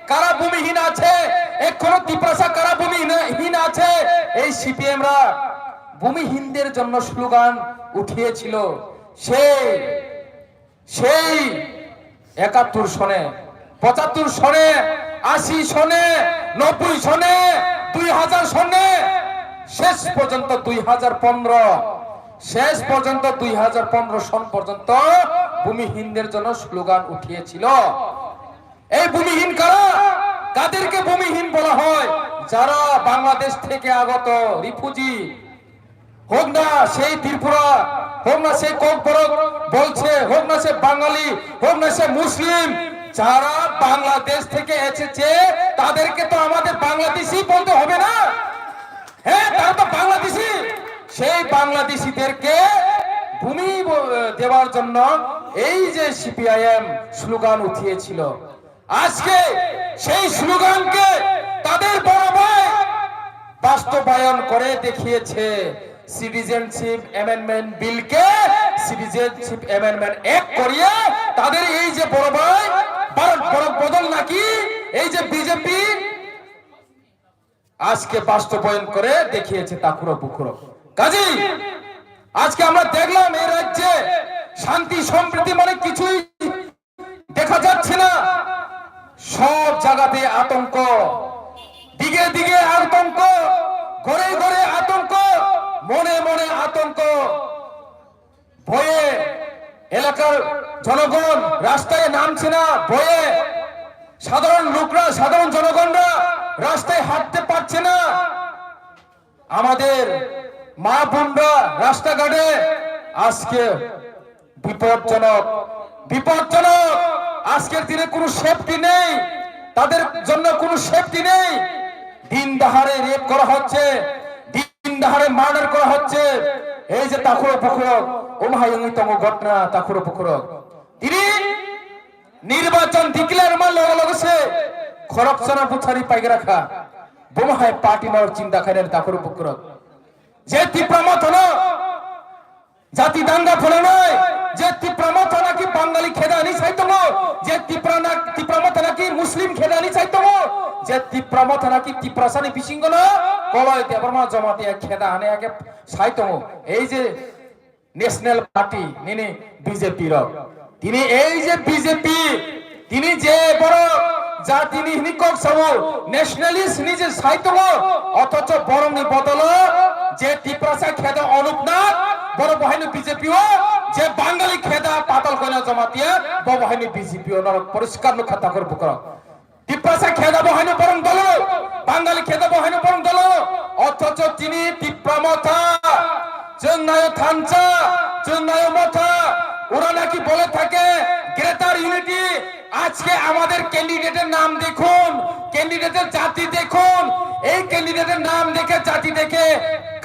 কারা ভূমিহীন আছে, এখনো তিপ্রাসা কারা ভূমিহীন আছে? এই সিপিএমরা ভূমিহীনদের জন্য স্লোগান উঠিয়েছিল। সেই সেই একাত্তর সনে, পঁচাত্তর সনে, আশি সনে, নব্বই সনে, দুই হাজার সনে, শেষ পর্যন্ত দুই হাজার পনেরো, শেষ পর্যন্ত দুই হাজার পনেরো সন পর্যন্ত ভূমিহীনদের জন্য স্লোগান উঠিয়েছিল। এই ভূমিহীন কারা? কাদেরকে ভূমিহীন বলা হয়? যারা বাংলাদেশ থেকে আগত রিফুজি, হোক না সেই ত্রিপুরা, হোক না সেই ককবরক বলছে, হোক না সে বাঙালি, হোক না সে মুসলিম, যারা বাংলাদেশ থেকে এসেছে, তাদেরকে তো আমাদের বাংলাদেশি বলতে হবে না? হ্যাঁ, তারা তো বাংলাদেশি। সেই বাংলাদেশিদেরকে ভূমি ব-, দেওয়ার জন্য এই যে সিপিআইএম স্লোগান উঠিয়েছিল, আজকে সেই স্লোগানকে তাদের বড় ভাই বাস্তবায়ন করে দেখিয়েছে। সিটিজেনশিপ অ্যামেন্ডমেন্ট বিলকে সিটিজেনশিপ অ্যামেন্ডমেন্ট অ্যাক্ট করিয়ে তাদের এই যে বড় ভাই ভারত বড় বদল নাকি, এই যে বিজেপি আজকে বাস্তবায়ন করে দেখিয়েছে তাকুরো পুকুরো। কাজেই আজকে আমরা দেখলাম এই রাজ্যে শান্তি সম্প্রীতি মানে কিছুই দেখা যাচ্ছে না। সব জায়গাতে আতঙ্ক, দিকে দিকে আতঙ্ক, ঘরে ঘরে আতঙ্ক, মনে মনে আতঙ্ক। ভয়ে এলাকার জনগণ রাস্তায় নামছে না, ভয়ে সাধারণ লোকরা, সাধারণ জনগণরা রাস্তায় হাঁটতে পারছে না। আমাদের মা বোনরা রাস্তাঘাটে আজকে বিপজ্জনক, বিপজ্জনক। আজকের দিনে কোনো সেফটি নেই, তাদের জন্য কোনো সেফটি নেই। দিন দাহারে রেপ করা হচ্ছে, দিন দাহারে মার্ডার করা হচ্ছে। এই যে তাখুরো পুখুরো, ওমহায়ুনি তঙ্গ ঘটনা তাখুরো পুখুরো। তিনি নির্বাচন ডিক্লেয়ার মা লগে লগে সে খরকচনা বুথারি পাইগ্রা খা। বোমহায় পার্টি নর চিন্তা খাইলেন তাখুরো পুখুরো। যে ত্রিপুরা মথন জাতি দাঙ্গা ফেলানায়, যে ত্রিপুরা মথা নাকি বাঙালি খেদা আনি চাই tongo, যে ত্রিপুরা না-, ত্রিপুরা মথা নাকি মুসলিম খেদা আনি চাই tongo, যে ত্রিপুরা মথা নাকি ত্রিপুরাসানি বিসিঙ্গনো কলয় দেবর্মা জমাতিয়া খেদা আনে আগে চাই tongo। এই যে ন্যাশনাল পার্টি নিনি বিজেপি রক, তিনি এই যে বিজেপি, তিনি যে বড় জাতিনি hini kok sao, nationalist hini je sai tongo, othocho borokni bodolo je Tiprasa kheda Anup Nath, borok bo haino B J P o, je Bangali kheda Patal Koina Jamatia, bo bo haino B J P o norok poriskar nukha takhur bukrok. Tiprasa kheda bo haino borok dolo, Bangali kheda bo haino borok dolo, othocho tini Tipra Motha, chwng nayo thansa, chwng nayo motha, ura naki bole thake Greater Unity, আজকে আমাদের ক্যান্ডিডেটের নাম দেখুন, ক্যান্ডিডেটের জাতি দেখুন, এই ক্যান্ডিডেটের নাম দেখে জাতি দেখে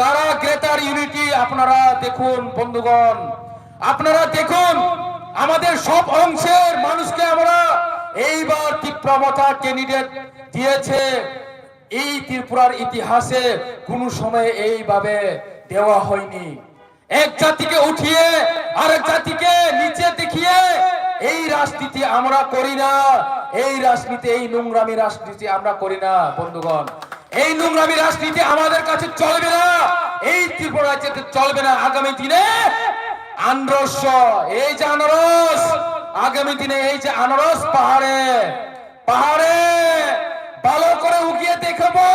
কারা গ্রেটার ইউনিটি আপনারা দেখুন বন্ধুগণ, আপনারা দেখুন আমাদের সব অংশের মানুষকে আমরা এইবার তিপ্রা মথা ক্যান্ডিডেট দিয়েছে। এই ত্রিপুরার ইতিহাসে কোনো সময় এইভাবে দেওয়া হয়নি। এক জাতিকে উঠিয়ে আরেক জাতিকে নিচে দেখিয়ে এই রাজনীতি আমরা করি না। এই রাজনীতি, এই নোংরামি রাজনীতি আমরা করি না বন্ধুগণ। এই নোংরামি রাজনীতি আমাদের কাছে চলবে না, এই ত্রিপুরা রাজ্যতে চলবে না। আগামী দিনে আনারস, এই যে আনারস, আগামী দিনে এই যে আনারস পাহাড়ে পাহাড়ে ভালো করে উগিয়ে দেখাবো।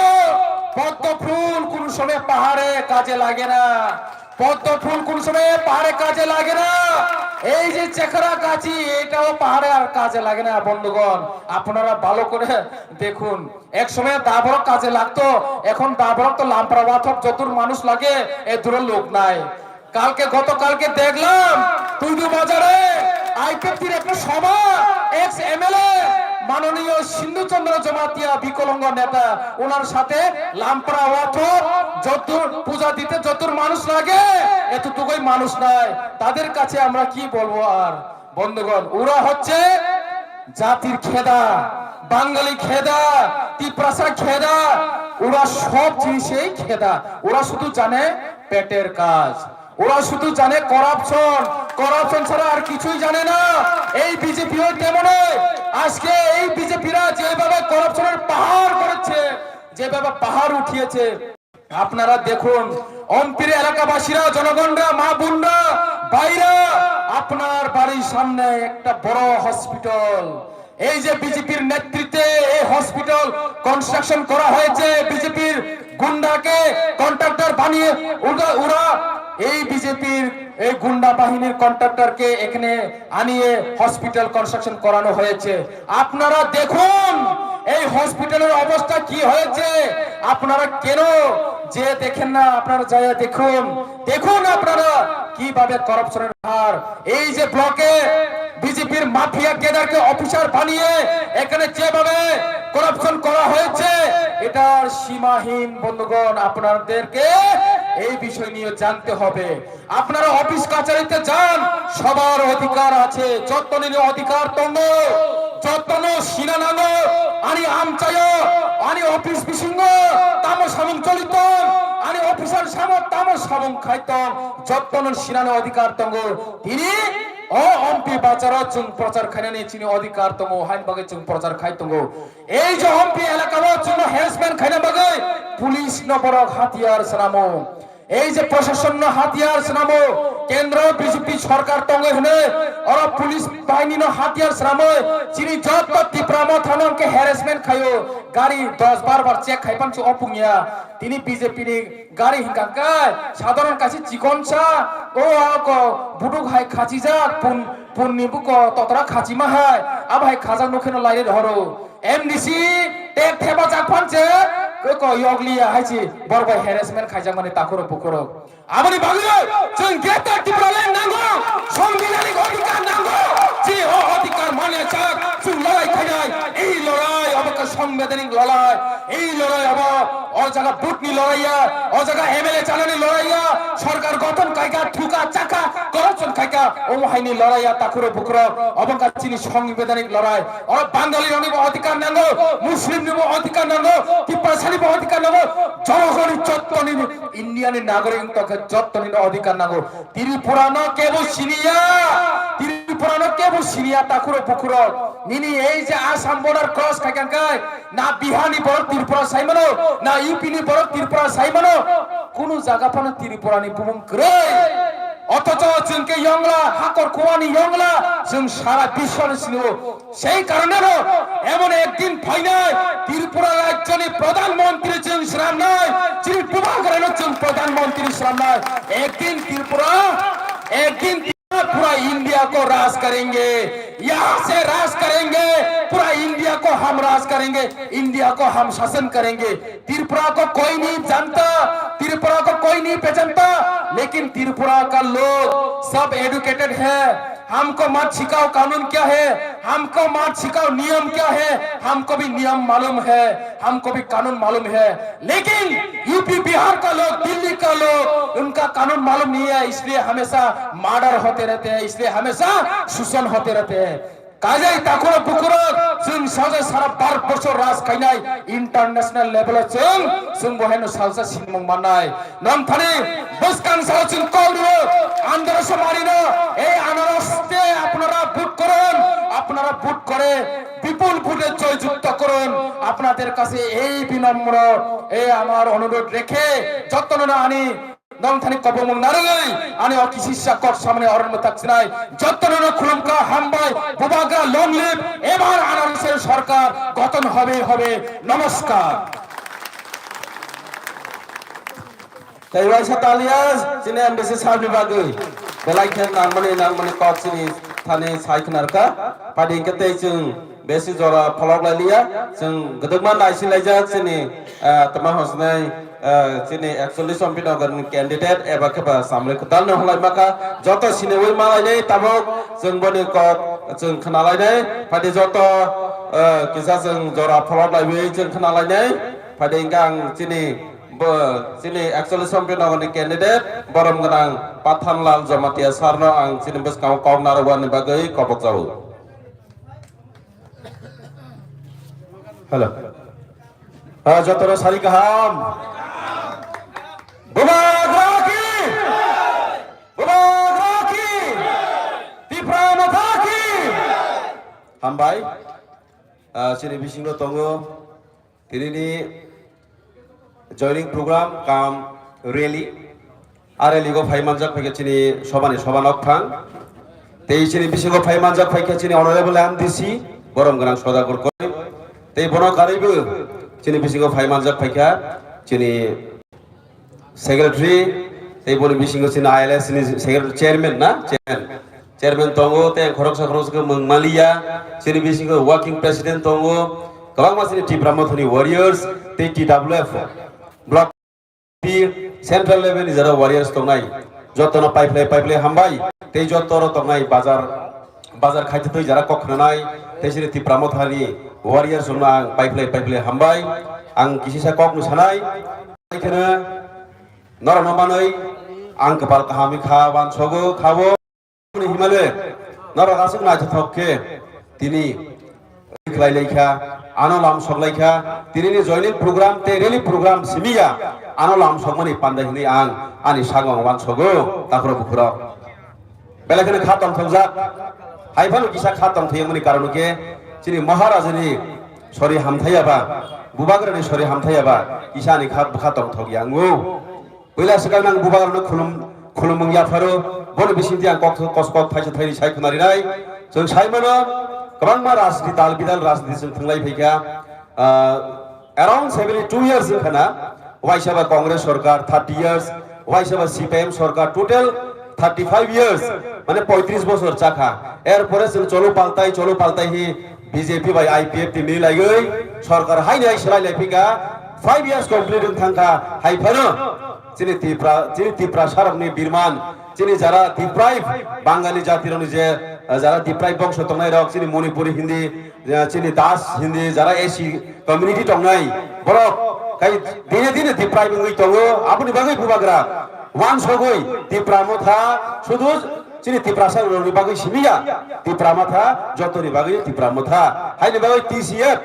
পদ্ম ফুল কোন সময় পাহাড়ে কাজে লাগে না, পদ্ম ফুল কোন সময় পাহাড়ে কাজে লাগে না। এই যে চেখরা গাছি, এটাও পাহাড়ে আর কাজে লাগে না বন্ধুগণ। আপনারা ভালো করে দেখুন, এক সময় দাবরক কাজে লাগতো, এখন দাবরক তো লাম্পরা ওয়াথক যতুর মানুষ লাগে, এ দূরের লোক নাই। কালকে, গতকালকে দেখলাম তুইদু বাজারে আইপিএফটির একটা সভা, এক্স এমএলএ মাননীয় সিন্ধু চন্দ্র জমাতিয়া, বিকলঙ্গ নেতা, ওনার সাথে লাম্পরা ওয়াথ যত পূজা দিতে যত মানুষ লাগে, এতটুকুই মানুষ নাই। তাদের কাছে আমরা কি বলবো আর? বন্ধুগণ, ওরা হচ্ছে জাতির খেদা, বাঙালি খেদা, তিপ্রাসা খেদা, ওরা সব জিনিসেই খেদা। ওরা শুধু জানে পেটের কাজ, ওরা শুধু জানে করাপশন, করাপশন ছাড়া আর কিছুই জানে না। এই বিজেপিও তেমনই। আজকে এই বিজেপিরা যেভাবে করাপশনের পাহাড় করেছে, যেভাবে পাহাড় উঠিয়েছে, আপনারা দেখুন, অম্পির এলাকাবাসীরা, জনগণরা, মা বোনরা, ভাইরা, আপনার বাড়ির সামনে একটা বড় হসপিটাল, এই যে বিজেপির নেতৃত্বে এই হসপিটাল কনস্ট্রাকশন করা হয়েছে, বিজেপির গুন্ডাকে কন্ট্রাক্টর বানিয়ে ওরা, ওরা এই বিজেপির এই গুন্ডা বাহিনীর কন্ট্রাক্টরকে এখানে আনিয়ে হসপিটাল কনস্ট্রাকশন করানো হয়েছে। আপনারা দেখুন এই হসপিটালের অবস্থা কি হয়েছে। আপনারা কেন যে দেখেন না? আপনারা যাইয়া দেখুন, দেখুন আপনারা কিভাবে করাপশনের হার। এই যে ব্লকে বিজেপির মাফিয়া ক্যাডারকে অফিসার বানিয়ে এখানে যেভাবে করাপশন করা হয়েছে, এটার সীমাহীন। বন্ধুগণ, আপনাদেরকে এই বিষয় নিয়ে জানতে হবে। আপনারা অফিস কাছারিতে যান, সবার অধিকার আছে। যতননি অধিকার tongo, যতননি sinanango, ani amchaio, ani office bisingo tamo samung choliton, ani officer samo tamo samung khaiton, যতননি sinani অধিকার tongo. Tini o Ompi bazaro chwng prochar khainani chini অধিকার tongo, hain bagwi chwng prochar khai tongo. Ei je Ompi elakao chwngno harassment khaina bagwi police no borok hatiyar swnamo. Ei je প্রশাসনno hatiyar swnamo, kendro BJP সরকার tongo hwnwi oro police বাহিনীno hatiyar swnamwi chini jotto Tipra Mothano hwnkhe harassment khaio, gari dos bar bar check khai pansi opungya. Tini বিজেপিni gari hwnkha khe sadharon kaisa chikonsa, o ako buduk hai khachijak, pun, punni buko totra khachima hai, abo hai khajak nukhe no laire rohoro. M D C tek thepajak phan se, ko, ko yokliya hai se, borok bai harassment khaijakmani takhurok bukhurok. Aboni bagwi chwng Greater Tipraland nango, sangbidhanik adhikar nango, je o adhikar manya chak, chwng lorai khainai, ei lorai obo khe sangbidhanik lorai, ei lorai obo, o jaga vote ni lorai ya, o jaga M L A chanani lorai ya, sorkar gothon khaikha, thuka, chakha, corruption khaikha, omo haini lorai ya, takhurok bukhurok, obo khe chini sangbidhanik lorai. Oro Bangali rokni bo adhikar nango, Muslim ni bo adhikar nango, Tiprasa ni bo adhikar nango, jogoni jottoni India ni nagorik wng tongkhe jottoni no adhikar nango. Tripura no kebo siniya, Tripura no kebo siniya, takhurok bukhurok. Nini ei je Assam border cross khaikha khe, na Bihar ni borok Tripura saimano, na U P ni borok Tripura saimano, kunu jaga phano Tripura ni bumung kwrwi. Othocho chwng khe yongla, hakor kuani yongla, chwng sara biswani sinio. সেই কারণে এমন একদিন ফাইনাল ত্রিপুরা রাজ্যনি প্রধানমন্ত্রী চুং শ্রামনাই, চিনি বুবাগ্রানো চুং প্রধানমন্ত্রী শ্রামনাই। একদিন ত্রিপুরা, একদিন ত্রিপুরা पूरा इंडिया को राज करेंगे, यहाँ से राज करेंगे, पूरा इंडिया को हम राज करेंगे, इंडिया को हम शासन करेंगे। त्रिपुरा को कोई नहीं जानता, त्रिपुरा को कोई नहीं पहचानता, लेकिन त्रिपुरा का लोग सब एजुकेटेड है। हमको मत सिखाओ कानून क्या है, हमको मत सिखाओ नियम क्या है, हमको भी नियम मालूम है, हमको भी कानून मालूम है। लेकिन यूपी बिहार का लोग, दिल्ली का लोग, उनका कानून मालूम नहीं है, इसलिए हमेशा मर्डर होते रहते हैं, इसलिए हमेशा शोषण होते रहते हैं। Kajai takhurok bukhurok, chwng salsa sara Bharat borsho raj khainai, international level o chwng, chwng bo haino salsa sinimung mannai. Nongthani bwskang sao chwng kok rwo, Andhra Somari no, ei ananas te apnara vote korun, apnara vote kore bipul vote e joyjukto korun, apnader kache ei binamro, ei amar onurod rekhe, jottono ani Nongthani kobongmung narwgwi ani o kisisa kok samani oron mwthak sinai. Jottono no khulumkha, hambai, bubagra, long live, ebar ananswer sorkar gothon hobe hobe. Namaskar. Tei waisa talia chini M D C sahab ni bagwi. Belai khe nangmani, nangmani kok chini thani sai khwnarkha. Padi hwnkhe tei chwng besi jora pholok lai liya. Chwng gwdwkma naising laijak chini, ah, tama hosnai, ah, chini ekchollish Ompi Nagar ni candidate eba khe ba samrwi kwtal no hwnlai makha. Joto siniwi malainai tabuk chwng boni kok chwng khwnalainai. Padi joto, ah, kisa chwng jora pholok laiwi chwng khwnalainai. Padi hwnkhe ang chini bo, chini ekchollish Ompi Nagar ni candidate borom gwnang Pathanlal Jamatia sir no ang chini bwskango kok narwkna ni bagwi kobok jago. Hello. Ah, jotono sari kaham. Bubagra ki! Bubagra ki! Tipra Motha ki! Hambai. Ah, chini bisingo tongo. Tinini joining program cum rally. Areligo phai manjak phaikha chini sobani soba nokthang. Tei chini bisingo phai manjak phaikha chini Honorable M D C, borom gwnang Sodagur Koi. Tei bono karwibo chini bisingo phai manjak phaikha chini Secretary, tei boni bisingo chini I L S ni Secretary, Chairman na? Chairman. Chairman tongo, tei khoroksa khoroksa khe mung maliya. Chini bisingo Working President tongo, kwbangma chini Tipra Mothani Warriors, tei T W F Block Central level ni jara warriors tongnai, jotono paiphlai paiphlai hambai, tei jotoro tongnai bazar, bazar khaitwtwi jara kok khwnanai, tei chini Tipra Mothani warriors rokno ang paiphlai paiphlai hambai, ang kisisa kokno sanai, kheno norokno manwi ang kwpal kaham kha, wansogo khao. Himale, norok aswk naithothok khe tini khlai lai kha, ano lam sok lai kha, tini ni joining program tei rally program simi ya, ano lam sokmani panda hinwi ang ani sagong wansogo, takhurok bukhurok. Belai kheno kha tongthokjak, hai phano kisa kha tongthokjakmani karon khe chini Maharajani sori hamthai ya ba, Bubagrani sori hamthai ya ba, kisa ani kha bwkha tongthok ya wngo. Puila swkang nang bubagrano khulum, khulumung yapharo, bono bisingtwi ang kok, kos kok thaisa thaini sai khwnarinai. Chwng sai mano, kwbangma rajniti, dal bidal rajniti chwng thwnglai phaikha. Ah, around seventy two years wngkha na, waisa ba Congress sorkar thirty years, waisa ba C P I M sorkar total thirty five years, mane poitris bosor chakha. Erpore chwng cholo paltai, cholo paltai hi B J P bai I P F T mililaiwi sorkar haini hai swlai lai phika, five years complete wng thangkha, hai phano chini Tipra, chini Tiprasarokni birman, chini jara deprived Bangali jatirokni je, eh, jara deprived bongso tongnairok, chini Manipuri Hindi, eh, chini Das Hindi, jara S C community tongnai, borok kai dine dine deprived wngwi tongo, aboni bagwi bubagra wansogwi Tipra Motha sudu chini Tiprasa rokni bagwi simi ya, Tipra Motha jotoni bagwi Tipra Motha. Haini bagwi T C F,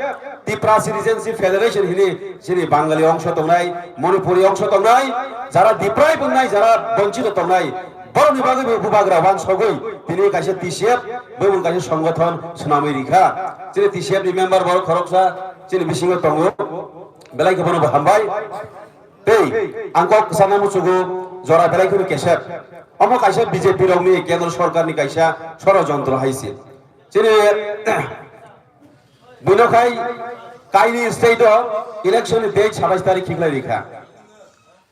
Tipra Citizenship Federation hini chini Bangali ongso tongnai, Manipuri ongso tongnai, jara deprived wngnai, jara bonchito tongnai, borokni bagwi bo bubagra wansogwi tini kaisa T C F, bo kaisa songothon swnamwi rikha. Chini T C F ni member borok khoroksa chini bisingo tongo, belai khe bono bo hambai. Tei ang kok sana muchugo jora belai kheno kesep. Omo kaisa B J P rokni kendro sorkarni kaisa sorojontro hai se. Chini buino khai kaini state o election ni date satais tarik khiklai rikha.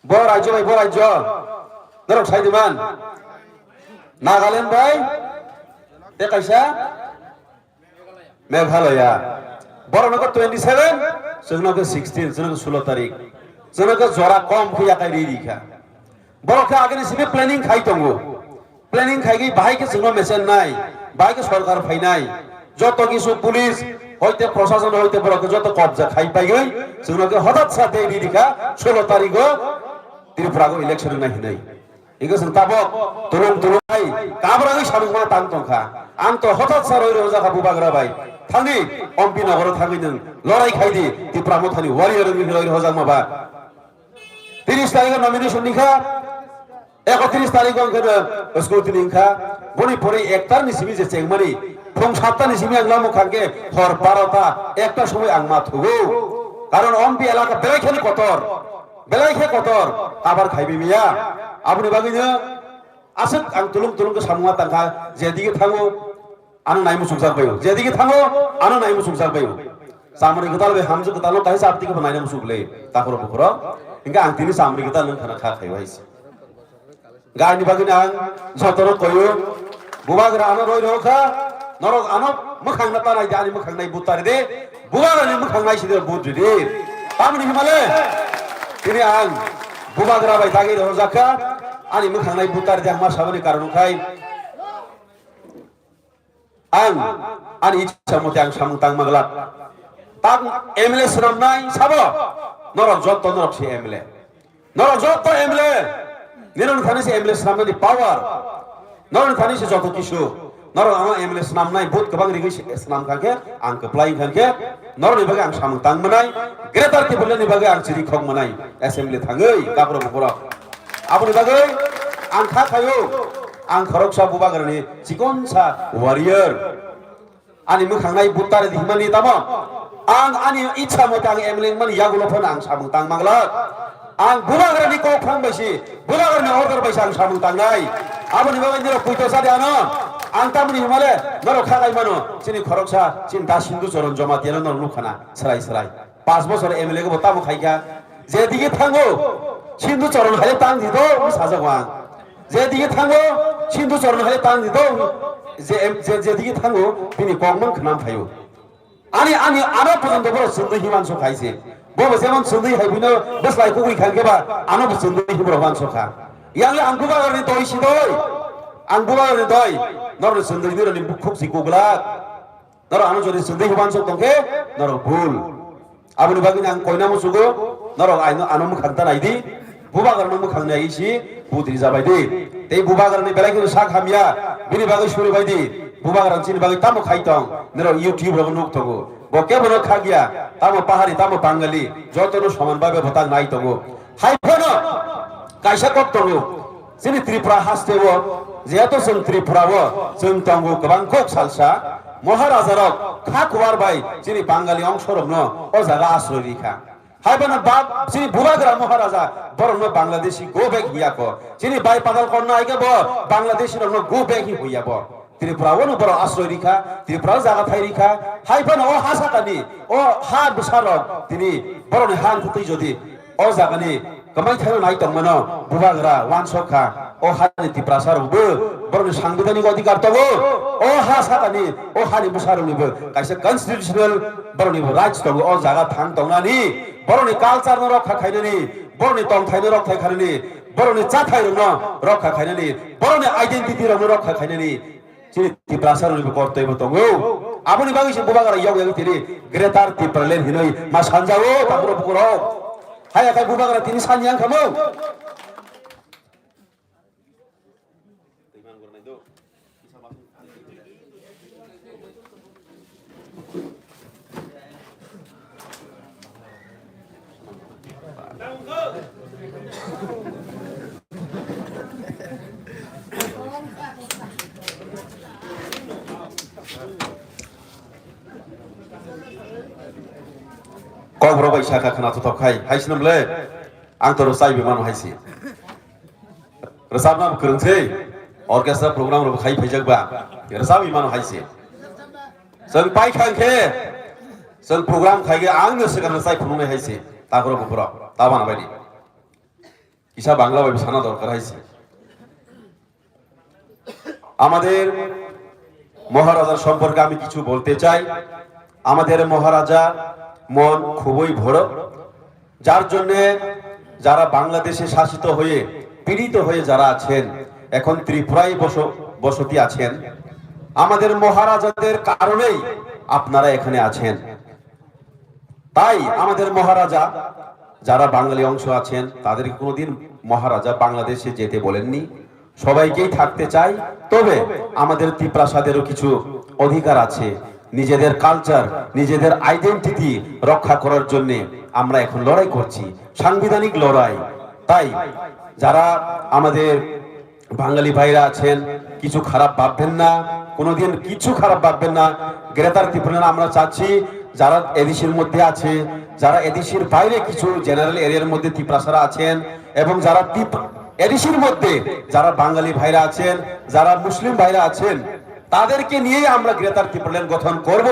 Bo rajyo bai bo rajyo norok sai diman Nagaland bai tei kaisa Meghalaya. Borok no twenty seven, chwngno khe sixteen, chwngno khe sulo tarik. Chwngno khe jora kom khe yakai ri ri kha. Borok khe agini simi planning khai tongo. Planning khai gwi bahai khe chwngno mesen nai, bahai khe sorkar phainai. Joto kisu police hoite prosason hoite borok khe joto kobja khai paigwi chwngno khe hotat sa tei ri ri kha sulo tarigo Tripura go election wngnai hinwi. Hingke chwng tabok tulung tulung hai kabragwi samung ma tang tongkha. Ang to hotat sa roi rojak kha bubagra bai. Thangdi Ompi nogoro thangwi nwng lorai khai di Tipra Mothani warrior wngwi roi rojak ma ba. Tiris tarikh nomination ni kha, ekotris tarikh wngkhe no scrutiny wngkha. Boni pore ektar ni simi je chengmani, phung satta ni simi ang lamo khangke hor barota ekta somoi ang ma thugo. Karon Ompi elaka belai kheno kotor. Belai khe kotor, kabar khaibi miya. Aboni bagwino aswk ang tulung tulung khe samung ma tangkha, jedige thango, ano nai muchukjak baio. Jedige thango, ano nai muchukjak baio. Chamri kwtal bai hamjwk kwtalno kaisa abtike bo naina muchuk le, takhoro bukhoro. Hingke ang tini chamri kwtal nwng khana kha khaibai se. Gani bagwino ang jotono koyo, bubagra ano roi rokha, norok ano mwkhang na tanai de, ani mwkhang nai butari de, bubagra ni mwkhang nai sidi but ridi. Tamoni himale, tini ang bubagra bai dagi rojakha, ani mwkhang nai butari de ang ma sabani karon khai. Ang ani ichha mote ang samung tang manglak. Tang M L A swnamnai sabo, norok jotto norok se M L A. Norok jotto M L A, nirok thani se M L A swnamnani power. Norok thani se joto kisu. Norok ano M L A swnamnai vote kwbang rigwi se swnam kha khe, ang kwplai kha khe, norokni bagwi ang samung tang manai, Greater Tipraland ni bagwi ang chiri khok manai, assembly thangwi, kaprok bukurok. Aboni bagwi ang kha khayo, ang khoroksa bubagrani chikonsa warrior. Ani mwkhangnai butare di himani tamo. Ang ani ichha mote ang M L A wngmani yagulo phano ang samung tang manglak. Ang bubagrani kok phang bai si, bubagrani order bai si ang samung tangnai. Aboni bagwi nirok puito sadi ano. Ang tamni himale norok khagai mano. Chini khoroksa, chini da Sindhu Choron Jamatia no norok nukhana, srai srai. Pas bosor M L A go bo tamo khaikha. Jedigi thango, Sindhu Choron hai tang di do, sajago ang. Jedigi thango, Sindhu Choron hai tang di do. Je, je, jedigi thango, bini kok mang khnam phaio. Ani, ani, ano porjonto borok chwngwi himan sok hai se. Bo bo jemon chwngwi hai buino bwslai kugui kha khe ba, ano bo chwngwi hibrok man sok kha. Yang le ang bubagrani doi si doi. Ang bubagrani doi. Norok chwngwi nironi bukhuk si kuglak. Norok ano jodi chwngwi himan sok tong khe, norok bul. Aboni bagwi ang koina musugo, norok aino ano mwkhang ta nai di. Bubagrano mwkhang nai si putri jabai di. Tei bubagrani belai kheno sak hamya, bini bagwi suri bai di. Bubagrano chini bagwi tamo khai tong, nirok YouTube rogo nuk tongo. Bo kebono khagya, tamo pahari, tamo Bangali, jotono soman babe bwtang nai tongo. Hai phano kaisa kok tongo. Chini Tripura haste o, jehetu chwng Tripura o, chwng tongo kwbang kok salsa, Maharaja rok kha kuar bai chini Bangali ongso rokno o jaga asroi rikha. Hai bono bab, chini bubagra Maharaja, borokno Bangladeshi go back hiya ko. Chini bai Patal Konna hai khe bo Bangladeshi rokno go back hi huya bo. Tripura o no borok asroi rikha, Tripura o jaga thai rikha. Hai phano o ha sakani, o ha bwsa rok tini borokni ha wngkha twi jodi o jagani kwmai thaino nai tongmano bubagra wansok kha. O hani Tiprasa rok bo borokni sangbidhanik odhikar tongo. O ha sakani, o hani bwsa rokni bo kaisa constitutional borokni bo rights tongo. O jaga thang tongnani, borokni culture no rokha khainani, borokni tongthai no rokha khainani, borokni chathai rokno rokha khainani, borokni identity rokno rokha khainani chini Tiprasa rokni bo kortoi bo tongo. Aboni bagwi se bubagra yog yag tini Greater Tipraland hinoi ma sanjago, takhurok bukurok. Hai akai bubagra tini sani yang kamo. Kok borok bai saka khna thothok khai, hai sinam le, ang to rwchai bi mano hai si. Rwchapna bo kwrwng se, orchestra program rok khai phaijak ba, rwchap bi mano hai si. Chwng pai khang khe, chwng program khai khe ang no swkang rwchai phunuknai hai si, takhurok bukurok, ta bana bai di. Kisa Bangla bai sana dorkar hai se. আমাদের মহারাজার সম্পর্কে আমি কিছু বলতে চাই। আমাদের মহারাজার মন খুবই বড়, যার জন্যে যারা বাংলাদেশে শাসিত হয়ে পীড়িত হয়ে যারা আছেন, এখন ত্রিপুরায় বস-, বসতি আছেন, আমাদের মহারাজাদের কারণেই আপনারা এখানে আছেন। তাই আমাদের মহারাজা, যারা বাঙালি অংশ আছেন, তাদেরকে কোনোদিন মহারাজা বাংলাদেশে যেতে বলেননি। সবাইকেই থাকতে চাই, তবে আমাদের তিপ্রাসাদেরও কিছু অধিকার আছে। নিজেদের কালচার, নিজেদের আইডেন্টিটি রক্ষা করার জন্যে আমরা এখন লড়াই করছি, সাংবিধানিক লড়াই। তাই যারা আমাদের বাঙালি ভাইরা আছেন, কিছু খারাপ ভাববেন না, কোনোদিন কিছু খারাপ ভাববেন না। গ্রেটার ত্রিপুরা আমরা চাচ্ছি, যারা এডিসির মধ্যে আছে, যারা এডিসির বাইরে কিছু জেনারেল এরিয়ার মধ্যে তিপ্রাসারা আছেন, এবং যারা তিপ-, এডিসির মধ্যে যারা বাঙালি ভাইরা আছেন, যারা মুসলিম ভাইরা আছেন, তাদেরকে নিয়েই আমরা গ্রেটার ত্রিপুরাল্যান্ড গঠন করব,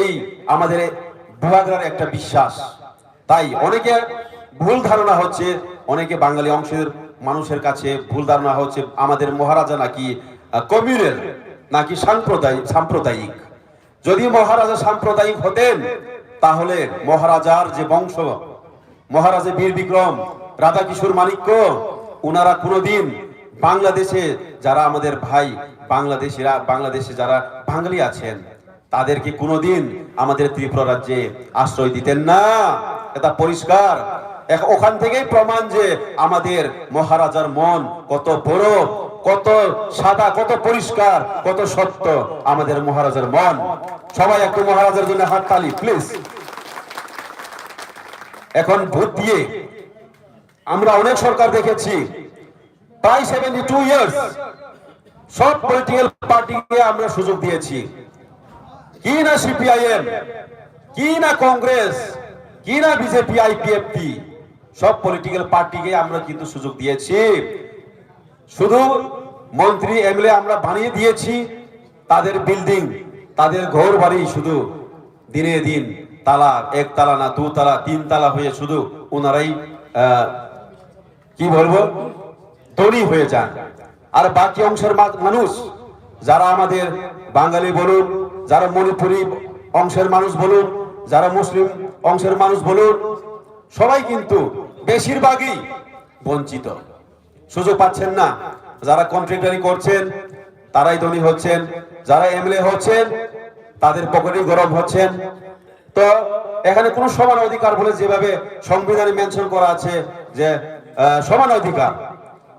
এই আমাদের বুবাগ্রার একটা বিশ্বাস। তাই অনেকে ভুল ধারণা হচ্ছে, অনেকে বাঙালি অংশের মানুষের কাছে ভুল ধারণা হচ্ছে আমাদের মহারাজা নাকি, আহ, কমিউনাল, নাকি সাম্প্রদায়িক, সাম্প্রদায়িক। যদি মহারাজা সাম্প্রদায়িক হতেন, তাহলে মহারাজার যে বংশ, মহারাজা বীর বিক্রম, রাধা কিশোর মাণিক্য, ওনারা কোনোদিন বাংলাদেশে যারা আমাদের ভাই, বাংলাদেশিরা, বাংলাদেশে যারা বাঙালি আছেন, তাদেরকে কোনোদিন আমাদের ত্রিপুরা রাজ্যে আশ্রয় দিতেন না। এটা পরিষ্কার। এক-, ওখান থেকেই প্রমাণ যে আমাদের মহারাজার মন কত বড়, কত সাদা, কত পরিষ্কার, কত সত্য আমাদের মহারাজার মন। সবাই একটু মহারাজার জন্য হাততালি, প্লিজ। এখন ভোট দিয়ে আমরা অনেক সরকার দেখেছি, প্রায় সেভেন্টি টু ইয়ার্স সব পলিটিক্যাল পার্টিকে আমরা সুযোগ দিয়েছি। কি না সিপিআইএম, কি না কংগ্রেস, কি না বিজেপি, আইপিএফটি, সব পলিটিক্যাল পার্টিকে আমরা কিন্তু সুযোগ দিয়েছি। শুধু মন্ত্রী এমএলএ আমরা বানিয়ে দিয়েছি, তাদের বিল্ডিং, তাদের ঘর বাড়ি শুধু দিনে দিন তালা, একতলা না দুতলা, তিনতলা হয়ে শুধু ওনারাই আহ, কি বলবো, ধনী হয়ে যান। আর বাকি অংশের মা- মানুষ, যারা আমাদের বাঙালি বলুন, যারা মণিপুরি অংশের মানুষ বলুন, যারা মুসলিম অংশের মানুষ বলুন, সবাই কিন্তু বেশিরভাগই বঞ্চিত, সুযোগ পাচ্ছেন না। যারা কন্ট্রাক্টরি করছেন, তারাই ধনী হচ্ছেন, যারা এমএলএ হচ্ছেন, তাদের পকেটই গরম হচ্ছেন। তো এখানে কোনো সমান অধিকার বলে যেভাবে সংবিধানে মেনশন করা আছে যে আহ, সমান অধিকার,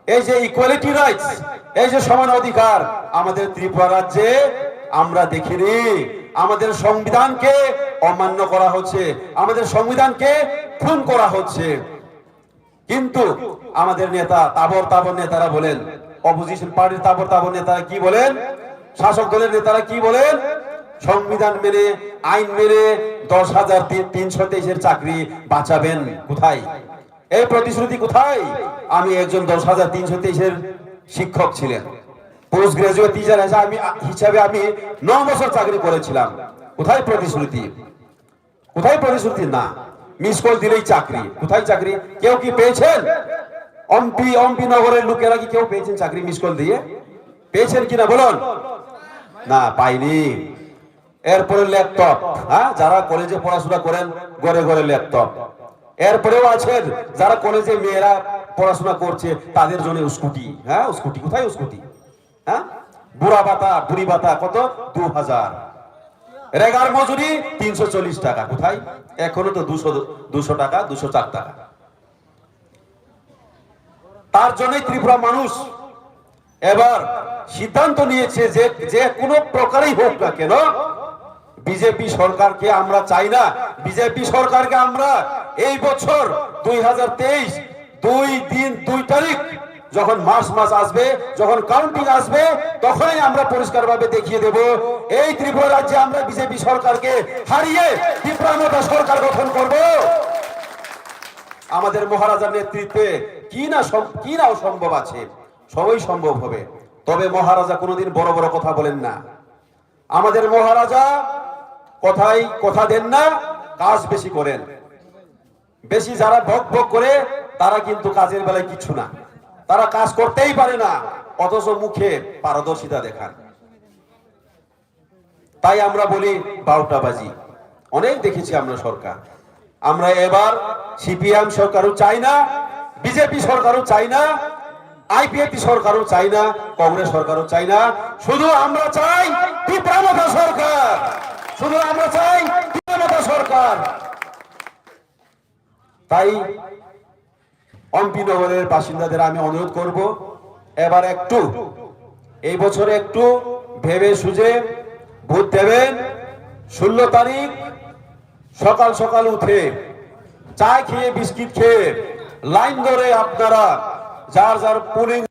এই যে ইকুয়ালিটি রাইটস, এই যে সমান অধিকার, আমাদের ত্রিপুরা রাজ্যে আমরা দেখিনি। আমাদের সংবিধানকে অমান্য করা হচ্ছে, আমাদের সংবিধানকে খুন করা হচ্ছে। কিন্তু আমাদের নেতা, তাবর তাবর নেতারা বলেন, অপোজিশন পার্টির তাবর তাবর নেতারা কি বলেন, শাসক দলের নেতারা কি বলেন? সংবিধান মেনে, আইন মেনে দশ হাজার তিনশো তেইশের চাকরি বাঁচাবেন। কোথায় এই প্রতিশ্রুতি? কোথায়? আমি একজন দশ হাজার তিনশো তেইশের শিক্ষক ছিলেন, পোস্ট গ্রাজুয়েট টিচার হিসেবে আমি, হিসাবে আমি ন বছর চাকরি করেছিলাম। কোথায় প্রতিশ্রুতি? কোথায় প্রতিশ্রুতি? না, মিস কল দিলেই চাকরি। কোথায় চাকরি? কেউ কি পেয়েছেন? অম্পি অম্পি নগরের লোকেরা কি কেউ পেয়েছেন চাকরি মিস কল দিয়ে? পেয়েছেন কিনা বলুন? না, পাইনি। এরপরে ল্যাপটপ, হ্যাঁ, যারা কলেজে পড়াশোনা করেন, ঘরে ঘরে ল্যাপটপ। এরপরেও আছেন যারা কলেজে মেয়েরা পড়াশোনা করছে, তাদের জন্য স্কুটি। হ্যাঁ, স্কুটি, কোথায় স্কুটি? হ্যাঁ, বুড়া ভাতা, বুড়ি ভাতা কত? দু হাজার। রেগার মজুরি তিনশো চল্লিশ টাকা। কোথায়? এখনো তো দুশো, দুশো টাকা, দুশো চার টাকা। তার জন্যই ত্রিপুরা মানুষ এবার সিদ্ধান্ত নিয়েছে যে, যে কোনো প্রকারেই হোক না কেন, বিজেপি সরকারকে আমরা চাই না। বিজেপি সরকারকে আমরা এই বছর দুই হাজার তেইশ দুই দিন দুই তারিখ যখন মার্চ মাস আসবে, যখন কাউন্টিং আসবে, তখনই আমরা পরিষ্কারভাবে দেখিয়ে দেব এই ত্রিপুরা রাজ্যে আমরা বিজেপি সরকারকে হারিয়ে ত্রিপুরা মতা সরকার গঠন করব। আমাদের মহারাজার নেতৃত্বে কি না সম- কি না অসম্ভব আছে, সবই সম্ভব হবে। তবে মহারাজা কোনোদিন বড় বড় কথা বলেন না। আমাদের মহারাজা কথায় কথা দেন না, কাজ বেশি করেন। বেশি যারা বক বক করে, তারা কিন্তু কাজের বেলায় কিচ্ছু না, তারা কাজ করতেই পারে না, অথচ মুখে পারদর্শিতা দেখান। তাই আমরা বলি বারোটা বাজি। অনেক দেখেছি আমরা সরকার। আমরা এবার সিপিএম সরকারও চাই না, বিজেপি সরকারও চাই না, আইপিএফটি সরকারও চাই না, কংগ্রেস সরকারও চাই না। শুধু আমরা চাই ত্রিপুরা মতা সরকার, শুধু আমরা চাই ত্রিপুরা মতা সরকার। তাই অম্পিনগরের বাসিন্দাদের আমি অনুরোধ করব, এবার একটু, এই বছরে একটু ভেবে সুঝে ভোট দেবেন। ষোলো তারিখ সকাল সকাল উঠে চা খেয়ে, বিস্কিট খেয়ে লাইন ধরে আপনারা যার যার পোলিং